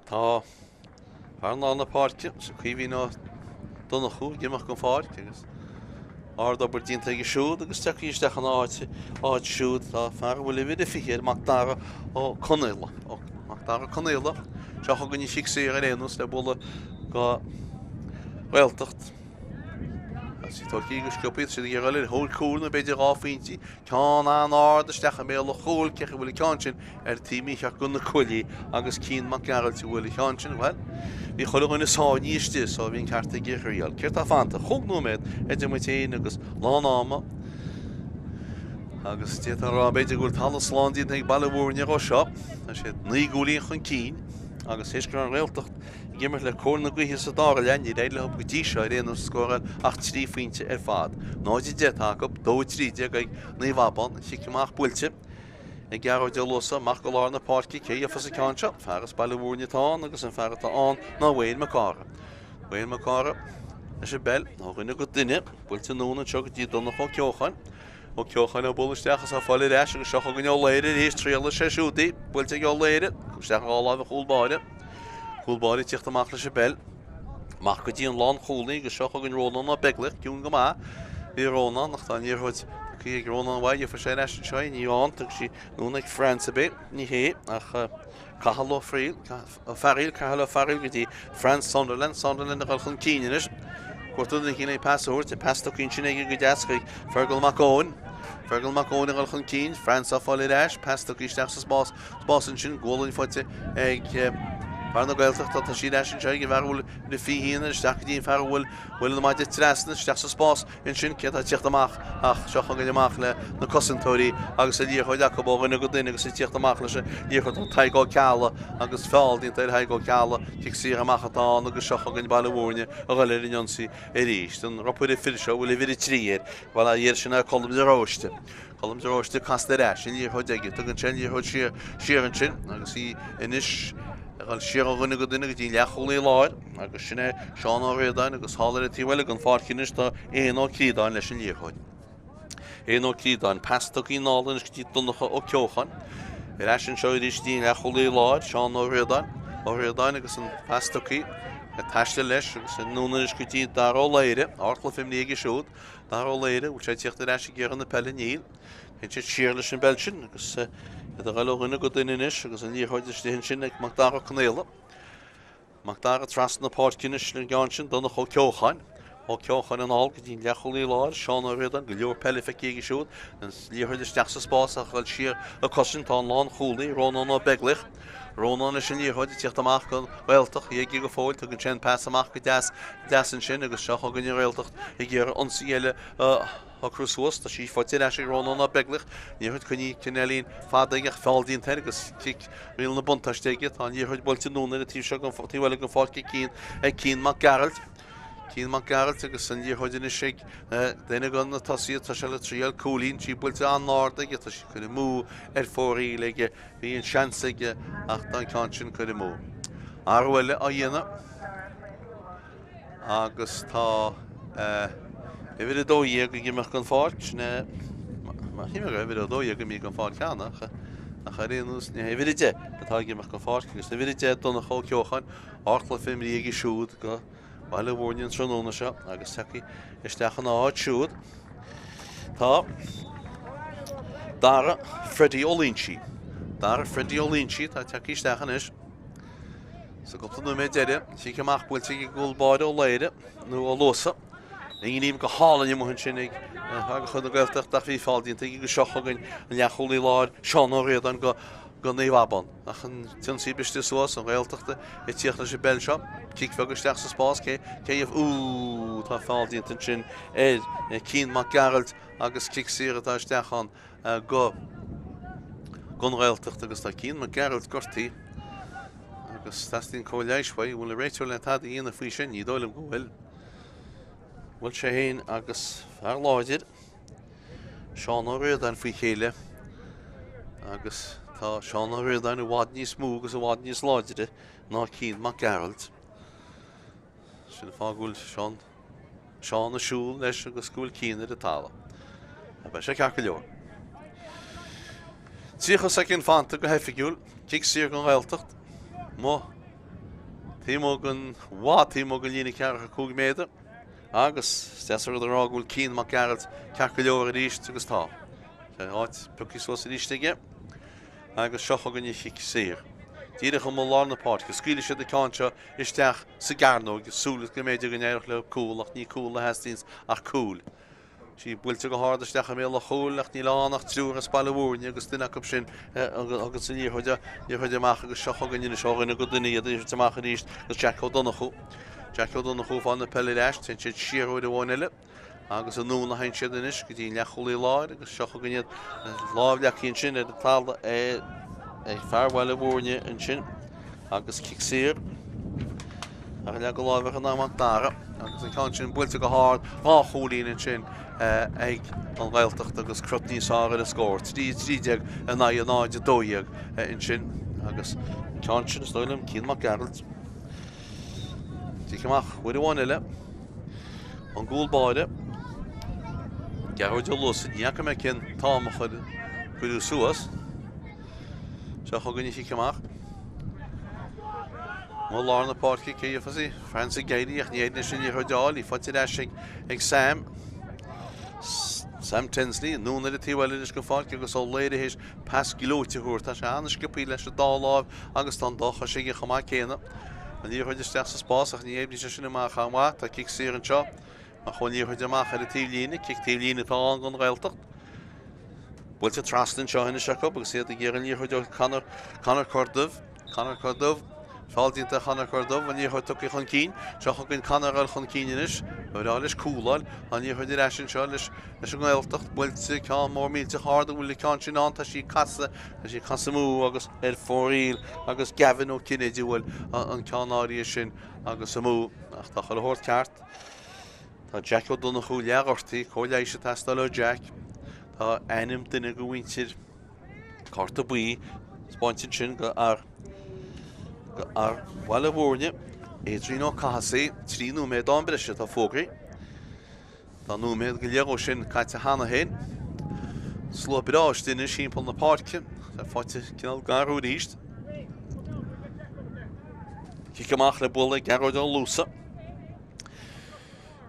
Tá fear lár na páirce, Caoimhín Ó Donnchú, ag imeacht den pháirc agus ard-obair déanta aige siúd agus tagtha isteach ina áit, áit siúd tá fear a bhfuil uimhir a 20 air, Mac Dara Ó Conaola. Mac Dara Ó Conaola, seo chugainn an chic saor ar aon nós le bualadh don Ghaeltacht. Tá sí tógtha go sciobtha, tá siad ag iarraidh dul ar thóir cúil nó b'fhéidir 2 phointe. Ceann an-ard isteach i mbéal an chúil, cé chaoi a bhfuil an ceann sin ar taobh mícheart de na cuaillí agus Cian Mac Gearailt a bhuail an ceann sin, bhuel, bhí chuile dhuine sáinnithe istigh so bhí an ceart ag an thriail. Céard tá fanta? Chúig nóiméad idir muid féin agus lán ama agus d'fhéadfá a rá b'fhéidir go bhfuil talamh slán déanta ag Baile Mhúirne dhó seo. Tá siad 9 gcúilín chun cinn agus théis go raibh an Ghaeltacht ag imirt le cóir na gaoithe sa dara leath, níor éirigh leo go dtí seo ar aon nós scóráil ach 3 phointe ar fad. 0-10 atá acu, 2-13 ag Naomh Abán, an chic amach buailte ag Gearóid Ó Luasa amach go lár na páirce. Cé gheofas an ceann seo? Fear as Baile Mhúirne atá ann agus an fear atá ann ná Wayne Mac Cárthaigh. Wayne Mac Cárthaigh leis an bpeil ó dhuine go duine, buailte anonn anseo go dtí Donncha Ó Ceocháin. Ó Ceocháin á bualadh isteach is á fáil ar ais agus seo chugainn Ó Laoire arís, trialfaidh sé siúd í, buailte ag Ó Laoire, isteach i lámha an chúl báire. Cúl báire ag tíocht amach leis an bpeil. Amach go dtí an lánchúlaí agus seo chugainn Rónán Ó Beaglaoich, ciúin go maith. Bhí Rónán ach tá an liathróid tugtha ag Rónán uaidh, gheobhaidh sé ar ais anseo í, ní ann, tug sí anonn ag Franz ab é, ní hé ach Cathal Ó Frighil, Ó Fearghaíl, Cathal Ó Fearghaíl go dtí Franz Sunderland, Sunderland ag dul chun cinn anois. Cuartú duine éicint le pas a thabhairt, pas tugtha ansin aige go deas chuig Fergal Mac Eoin. Fergal Mac Eoin ag dul chun cinn, Franz á fáil ar ais, pas tugtha isteach sa spás, spás ansin, gualainn faighte ag fear na Gaeltachta, tá sí ar ais anseo ag an bhfear a bhfuil na 21 isteach go dtí an fear a bhfuil bhfuil an maide trasna isteach sa spás. Ansin, cé atá ag tíocht amach ach seo chugainn amach le na cosantóirí agus an liathróid acu ó dhuine go duine agus ag tíocht amach leis an liathróid tá Tadhg Ó Ceallaigh agus feall déanta ar Thadhg Ó Ceallaigh, cic saor amach atá ann agus seo chugainn Baile Mhúirne a dhul ar an ionsaí arís. An ropaire fir seo a bhfuil uimhir 3 air, bhuel a dhia sin é Colm de Róiste. Colm de Róiste casta ar ais, an liathróid aige, tugann sé an liathróid siar, siar ansin agus í anois ag dul siar ó dhuine go duine go dtí an leathchúlaí láir agus sin é Seán Ó Ríordáin agus thall ar an taobh eile den pháirc anois tá Éanna Ó Críodáin leis an liathróid. Éanna Ó Críodáin, pas tugtha anall anois go dtí Donncha Ó Ceocháin. Ar ais anseo arís go dtí an leathchúlaí láir, Seán Ó Ríordáin, Ó Ríordáin agus an pas tugtha ag taisteal leis agus anonn anois go dtí Dara Ó Laoire, ardchluiche imrithe aige siúd. Dara Ó Laoire, bhfuil sé ag tíocht ar ais ag iarraidh na peile? Níl. Téann siad siar leis an bpeil sin agus iad ag dul ó dhuine go duine anois agus an liathróid istigh ansin ag Mac Dara Ó Conaola. Mac Dara trasna na páirce anois an gceann sin, Donncha Ó Ceocháin. Ó Ceocháin anall go dtí an leathchúlaí láir, Seán Ó Ríordáin, go leor peile feicthe aige siúd. An liathróid isteach sa spás ach ag dul siar ag cosaint tá an lánchúlaí, Rónán Ó Beaglaoich. Rónán leis an liathróid ag tíocht amach don Ghaeltacht, í aige go fóill, tugann sé an pas amach go deas deas ansin agus seo chugainn an Ghaeltacht ag iarraidh ionsaí eile a shocrú suas. Tá sí faighte ar ais ag Rónán Ó Beaglaoich. Liathróid coinnithe cineáilín fada aige ach feall déanta air agus cic riail na buntáiste aige. Tá an liathróid buailte anonn ar an taobh seo den taobh eile den pháirc ag Cian ag Cian Mac Gearailt. Cian Mac Gearailt agus an liathróid anois ag duine de na tosaithe. Tá sé le triail cúilín, sí buailte an-ard aige, tá sí curtha amú ar fóraoil aige. Bhí an seans aige ach tá an ceann sin curtha amú. Athrú eile á dhéanamh agus tá uimhir 12 ag imeacht den pháirc, sin é, shíl mé go raibh uimhir 12 imithe den pháirc cheana ach ach ar aon nós ní hé uimhir 10 atá ag imeacht den pháirc agus uimhir 10 Donncha Ó Ceocháin, ardchluiche imrithe aige siúd do Bhaile Mhúirne an tráthnóna seo agus tagtha isteach ina áit siúd. Tá Dara Freddie Ó Loinsigh. Dara Freddie Ó Loinsigh atá tagtha isteach anois. Sa gcúpla nóiméad deiridh, cic amach buailte ag an gcúl báire Ó Laoire nó Ó Luasa. An-ghníomh go hálainn amuigh ansin ag fear de chuid na Gaeltachta ach bhí feall déanta aige agus seo chugainn an leathchúlaí láir, Seán Ó Ríordáin go Naomh Abán. Ach an t-ionsaí briste suas, an Ghaeltacht ag tíocht leis an bpeil seo. Cic bheag isteach sa spás, cé cé Úúú tá feall déanta ansin ar Cian Mac Gearailt agus cic saor atá isteach ann go don Ghaeltacht agus tá Cian Mac Gearailt gortaithe agus teastaíonn cóir leighis uaidh. An bhfuil an réiteoir le tada a dhéanamh faoi sin? Ní dóigh liom go bhfuil. Bhuail sé féin agus fear láidir, Seán Ó Ríordáin faoi chéile agus tá Seán Ó Ríordáin i bhfad níos mó agus i bhfad níos láidre ná Cian Mac Gearailt. Sin an fáth go bhfuil Seán, Seán ag siúl leis agus go bhfuil Cian ar an talamh. Beidh sé ceart go leor. 30 soicind fanta go hoifigiúil, cic saor don Ghaeltacht. Amuigh taobh amuigh den, i bhfad taobh amuigh den líne 45 méadar agus is deas an rud a rá go bhfuil Cian Mac Gearailt ceart go leor arís agus tá. Tá a áit pioctha suas arís aige agus seo chugainn an chic saor. Díreach amuigh i lár na páirce, scaoilfidh siad an ceann seo isteach sa gcearnóg, súil go mb'fhéidir go n-éireodh leo cúl ach ní cúl a theastaíonns ach cúl. Sí buailte go hard isteach i mbéal an chúil ach níl ann ach triúr as Baile Mhúirne agus duine acu sin agus an liathróid liathróid amach agus seo chugainn anois ó dhuine go duine iad liathróid amach arís agus Jack Ó Donnchú. Jack Ó Donnchú ag fáil na peile ar ais, téann siad siar uair amháin eile agus anonn a théann siad anois go dtí an leathchúlaí láir agus seo chugainn iad lámh leagtha ansin ar an talamh ag fear Bhaile Mhúirne ansin agus cic saor. Ach leag a láimh ar an Mac Dara agus an ceann sin buailte go hard, 2 chúilín ansin ag an Ghaeltacht agus crot níos fearr ar an scór, 3 13 in aghaidh 0 12 ansin agus an ceann sin is dóigh liom Cian Mac Gearailt. Cic amach uair amháin eile. An gcúl báire. Gearóid Ó Luasa, ní fhaca mé cén t-am a cuireadh suas. Seo chugainn an chic amach. I lár na páirce cé a gheofas í? Franz ag éirí ach ní éiríonn leis an liathróid a fháil. Í faighte ar ais ag Sam. Sam Tinsley, anonn ar an taobh eile anois den pháirc agus Ó Laoire théis pas gleoite a thabhairt. Tá sé an-sciobtha leis an dá láimh agus tá an dá chois aige chomh maith céanna. An liathróid isteach sa spás ach ní oibríonn sé sin amach an-mhaith. Tá cic saor anseo. Ach an liathróid amach ar an taobhlíne, cic taobhlíne atá ann don Ghaeltacht. Buailte trasna anseo anois acu agus iad ag iarraidh an liathróid ó Conor, Conor Corduff. Conor Corduff. Feall déanta ar Chonor Corduff, an liathróid tugtha chun cinn. Seo chugainn Conor ag dul chun cinn anois. Ba bhreá leis cúl a fháil. Tá an liathróid ar ais anseo leis, leis an nGaeltacht. Buailte ceann mór millteach ard an bhfuil an ceann sin ann. Tá sí ag casadh, tá sí ag casadh amú agus ar fóraoil agus Gavin Ó Cinnéide a bhuail an ceann áirithe sin agus amú. Ach tá chuile shórt ceart. Tá Jack Ó Donnchú leathghortaithe, cóir leighis ag teastáil ó Jack. Tá ainm duine de mhuintir cárta buí spáinte ansin do fhear do fhear Bhaile Mhúirne, Adrian Ó Cathasaigh, 3 nóiméad am breise atá fógraithe. Tá nóiméad go leith dhó sin caite cheana féin. Slua breá istigh anois thimpeall na páirce. Tá faighte cineál garú arís. Cic amach le bualadh ag Gearóid Ó Luasa.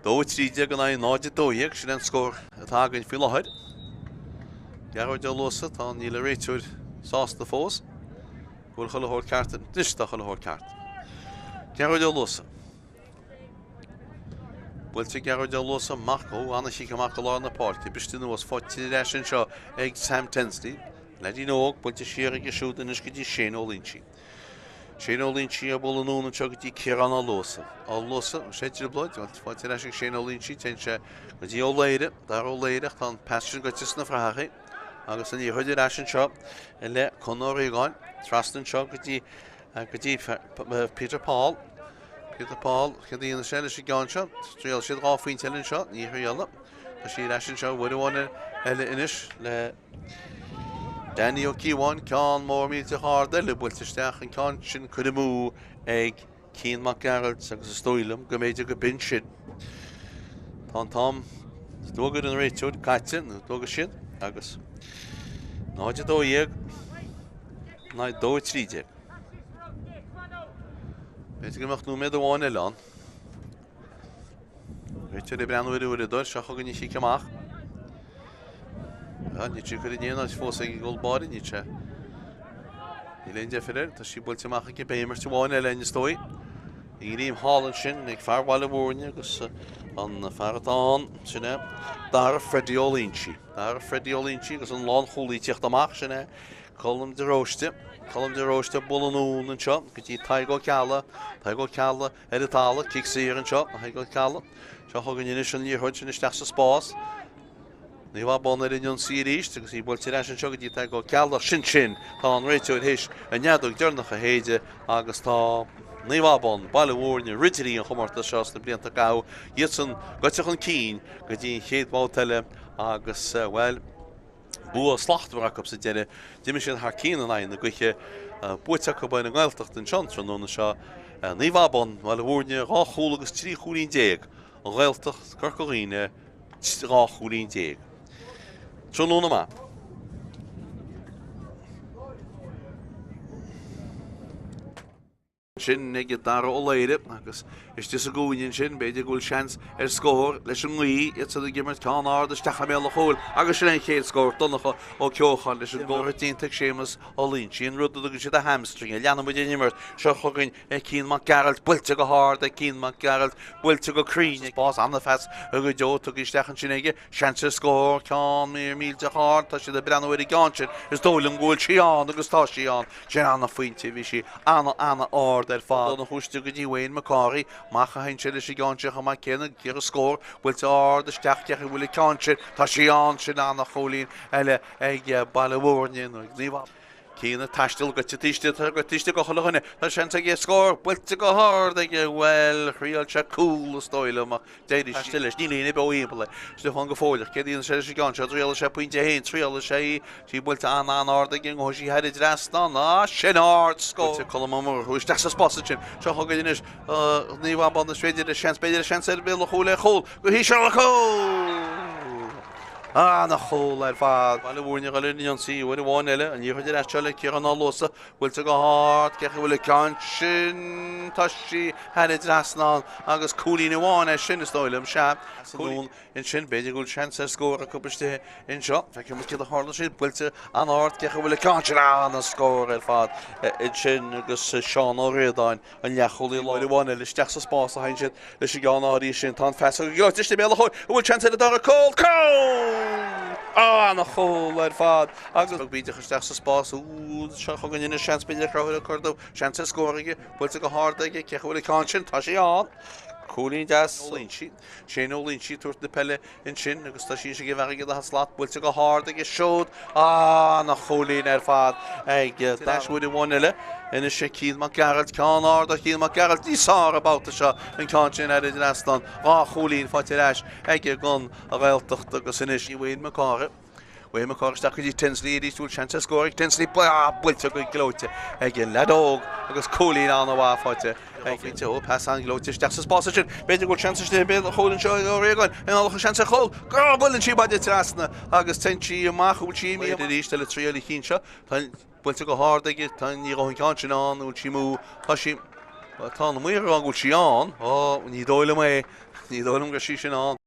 2 13 in aghaidh 0 12, sin an scór atá againn faoi láthair. Gearóid Ó Luasa, tá níl an réiteoir sásta fós. Go bhfuil chuile shórt ceart anois tá chuile shórt ceart. Gearóid Ó Luasa. Buailte Gearóid Ó Luasa amach ó an-chic amach go lár na páirce. Briste anuas faighte ar ais anseo ag Sam Tinsley. Leaidín óg buailte siar aige siúd anois go dtí Shane Ó Loinsigh. Shane Ó Loinsigh ag bualadh anonn anseo go dtí Ciarán Ó Luasa. Ó Luasa, sé trioblóid, faighte ar ais ag Shane Ó Loinsigh, téann sé go dtí Ó Laoire, Dara Ó Laoire ach tá an pas sin goite sna fraitheachaí agus an liathróid ar ais anseo le Con Ó Riagáin, trasna anseo go dtí go dtí Peter Paul. Peter Paul, céard a dhéanfaidh sé leis an gceann seo? Thriail siad 2 phointe eile anseo, ní thriailfidh. Tá sí ar ais anseo uair amháin eile anois le Danny Ó Cíobháin, ceann mór millteach ard eile buailte isteach, an ceann sin curtha amú ag Cian Mac Gearailt agus is dóigh liom go mb'fhéidir go b'in sin. Tá an t-am a d'fhógair an réiteoir caite, nó d'fhógair siad, agus 0-12 in aghaidh 2-13. B'fhéidir go mbeadh nóiméad amháin eile ann. Réiteoir ag breathnú ar uaireadóir, seo chugainn an chic amach. Níl sí curtha in aon áit fós ag an gcúl báire, níl sé. Níl aon deifir air, tá sí buailte amach aige, beidh imirt amháin eile is dóigh. Greim thall ansin ag fear Bhaile Mhúirne agus an fear atá ann, sin é Dara Freddie Ó Loingsigh. Dara Freddie Ó Loingsigh agus an lánchúlaí ag tíocht amach, sin é Colm de Róiste. Colm de Róiste ag bualadh anonn anseo go dtí Tadhg Ó Ceallaigh. Tadhg Ó Ceallaigh ar an talamh, cic saor anseo do Thadhg Ó Ceallaigh. Seo chugainn anois an liathróid sin isteach sa spás. Naomh Abán ar an ionsaí arís agus í buailte ar ais anseo go dtí Tadhg Ó Ceallaigh. Sin sin! Tá an réiteoir théis an fheadóg deireanach a shéideadh agus tá Naomh Abán, Baile Mhúirne, ridirí an chomórtais seo sna blianta a caitheadh, iadsan gaibhte chun cinn go dtí an chéad bhabhta eile agus, bhuel, bua slachtmhar acu sa deireadh. D'imigh siad thar cionn in aghaidh na gaoithe. Buaite acu ar an nGaeltacht anseo an tráthnóna seo. Naomh Abán, Baile Mhúirne, 2 chúl agus 13 chúilín. An Ghaeltacht, Corca Dhuibhne, 12 chúilín. Tráthnóna maith. Sin ag Dara Ó Laoire agus istigh sa gcúinne ansin, b'fhéidir go bhfuil seans ar scór leis an ngaoth, iad san ag imirt ceann ard isteach i mbéal an chúil agus sin é an chéad scór, Donncha Ó Ceocháin leis an gcóir déanta ag Séamus Ó Loingsigh, an rud a dtugann siad a hamstring, leanann muid an imirt seo chugainn ag Cian Mac Gearailt, buailte go hard ag Cian Mac Gearailt, buailte go cruinn ag spás an-phas go deo tugtha isteach ansin aige, seans ar scór, ceann millteach ard, tá siad ag breathnú ar an gceann sin, is dóigh liom go bhfuil sí ann agus tá sí ann, sin an-phointe, bhí sí an-an-ard ar fad. Donncha istigh go dtí Wayne McCarthy, amach a théann sé leis an gceann sin chomh maith céanna, ag iarraidh scór, buailte ard isteach, cé acu a bhfuil an ceann sin, tá sí ann, sin an-chúilín eile ag Baile Mhúirne nó ag Naomh. Cian ag taisteal goite taobh istigh, tá goite taobh istigh de chuile dhuine. Tá seans aige scór, buailte go hard aige, bhuel, thriail sé cúl is dóigh liom ach d'éirigh sé leis. Níl éinne beo thimpeall air. Stiofán go fóilleach, céard a dhéanfaidh sé leis an gceann seo? Triailfidh sé pointe é féin, triailfidh sé í. Tá sí buailte an-an-ard aige, an ngabhfaidh sí thar an dtrasnán? Á, sin ard scór! Buailte Colm Ó Murchú isteach sa spás ansin. Seo chugainn anois Naomh Abán is féidir le seans, b'fhéidir seans ar bhéal an chúil ar chúl go híseal, cúl! Ana-chúl ar fad. Baile Mhúirne ag dul ar an ionsaí uair amháin eile. An liathróid ar ais seo le Ciarán Ó Luasa. Buailte go hard. Cé acu a bhfuil an ceann sin? Tá sí thar an dtrasnán agus cúilín amháin é sin is dóigh liom. Sea. Cúilín ansin. B'fhéidir go bhfuil seans ar scór acu istigh anseo. Feicfidh muid céard a tharla siad. Buailte an-ard. Cé acu a bhfuil an ceann sin? Ana-scór ar fad ansin agus Seán Ó Ríordáin An leathchúlaí uair amháin eile isteach sa spás a théann siad leis an gceann áirithe sin. Tá an phas go istigh i mbéal an chúil. An bhfuil seans ar an dara cúl? Cúl! An-chúl ar fad agus beag bídeach isteach sa spás úd. Seo chugainn anois seans b'fhéidir Conchúr Ó Corrduibh. Seans ar scór aige. Buailte go hard aige. Cé acu a bhfuil an ceann sin? Tá sé ann. Cúilín deas. Ó Loingsigh. Shane Ó Loingsigh ag tabhairt na peile ansin agus tá sí ag an bhfear ag an slat buailte go hard aige siúd. Ana-chúilín ar fad ag Ar ais uair amháin eile. Anois ag Cian Mac Gearailt, ceann ard ó Chian Mac Gearailt níos fearr an babhta seo an ceann sin thar an dtrasnán. 2 chúilín faighte ar ais ag an Ghaeltacht agus anois Wayne McCarthy. Wayne McCarthy isteach go dtí Tinsley arís bhfuil seans ar scór ag Tinsley buailte go gleoite ag an leaid óg agus cúilín an-mhaith faighte ag Pointe ó pas an-ghleoite isteach sa spás ansin. B'fhéidir go bhfuil seans istigh i mbéal an chúil anseo ag Ó Riagáin. An bhfuil seans ar chúl. Go buaileann sí maide trasna agus téann sí amach bhfuil sí imithe arís eile triail an chinn seo. Tá buailte go hard aige tá ní raibh an ceann sin ann bhfuil sí amú tá sí tá na maoir go bhfuil sí ann. Ó ní dóigh liom é. Ní dóigh liom go raibh sí sin ann.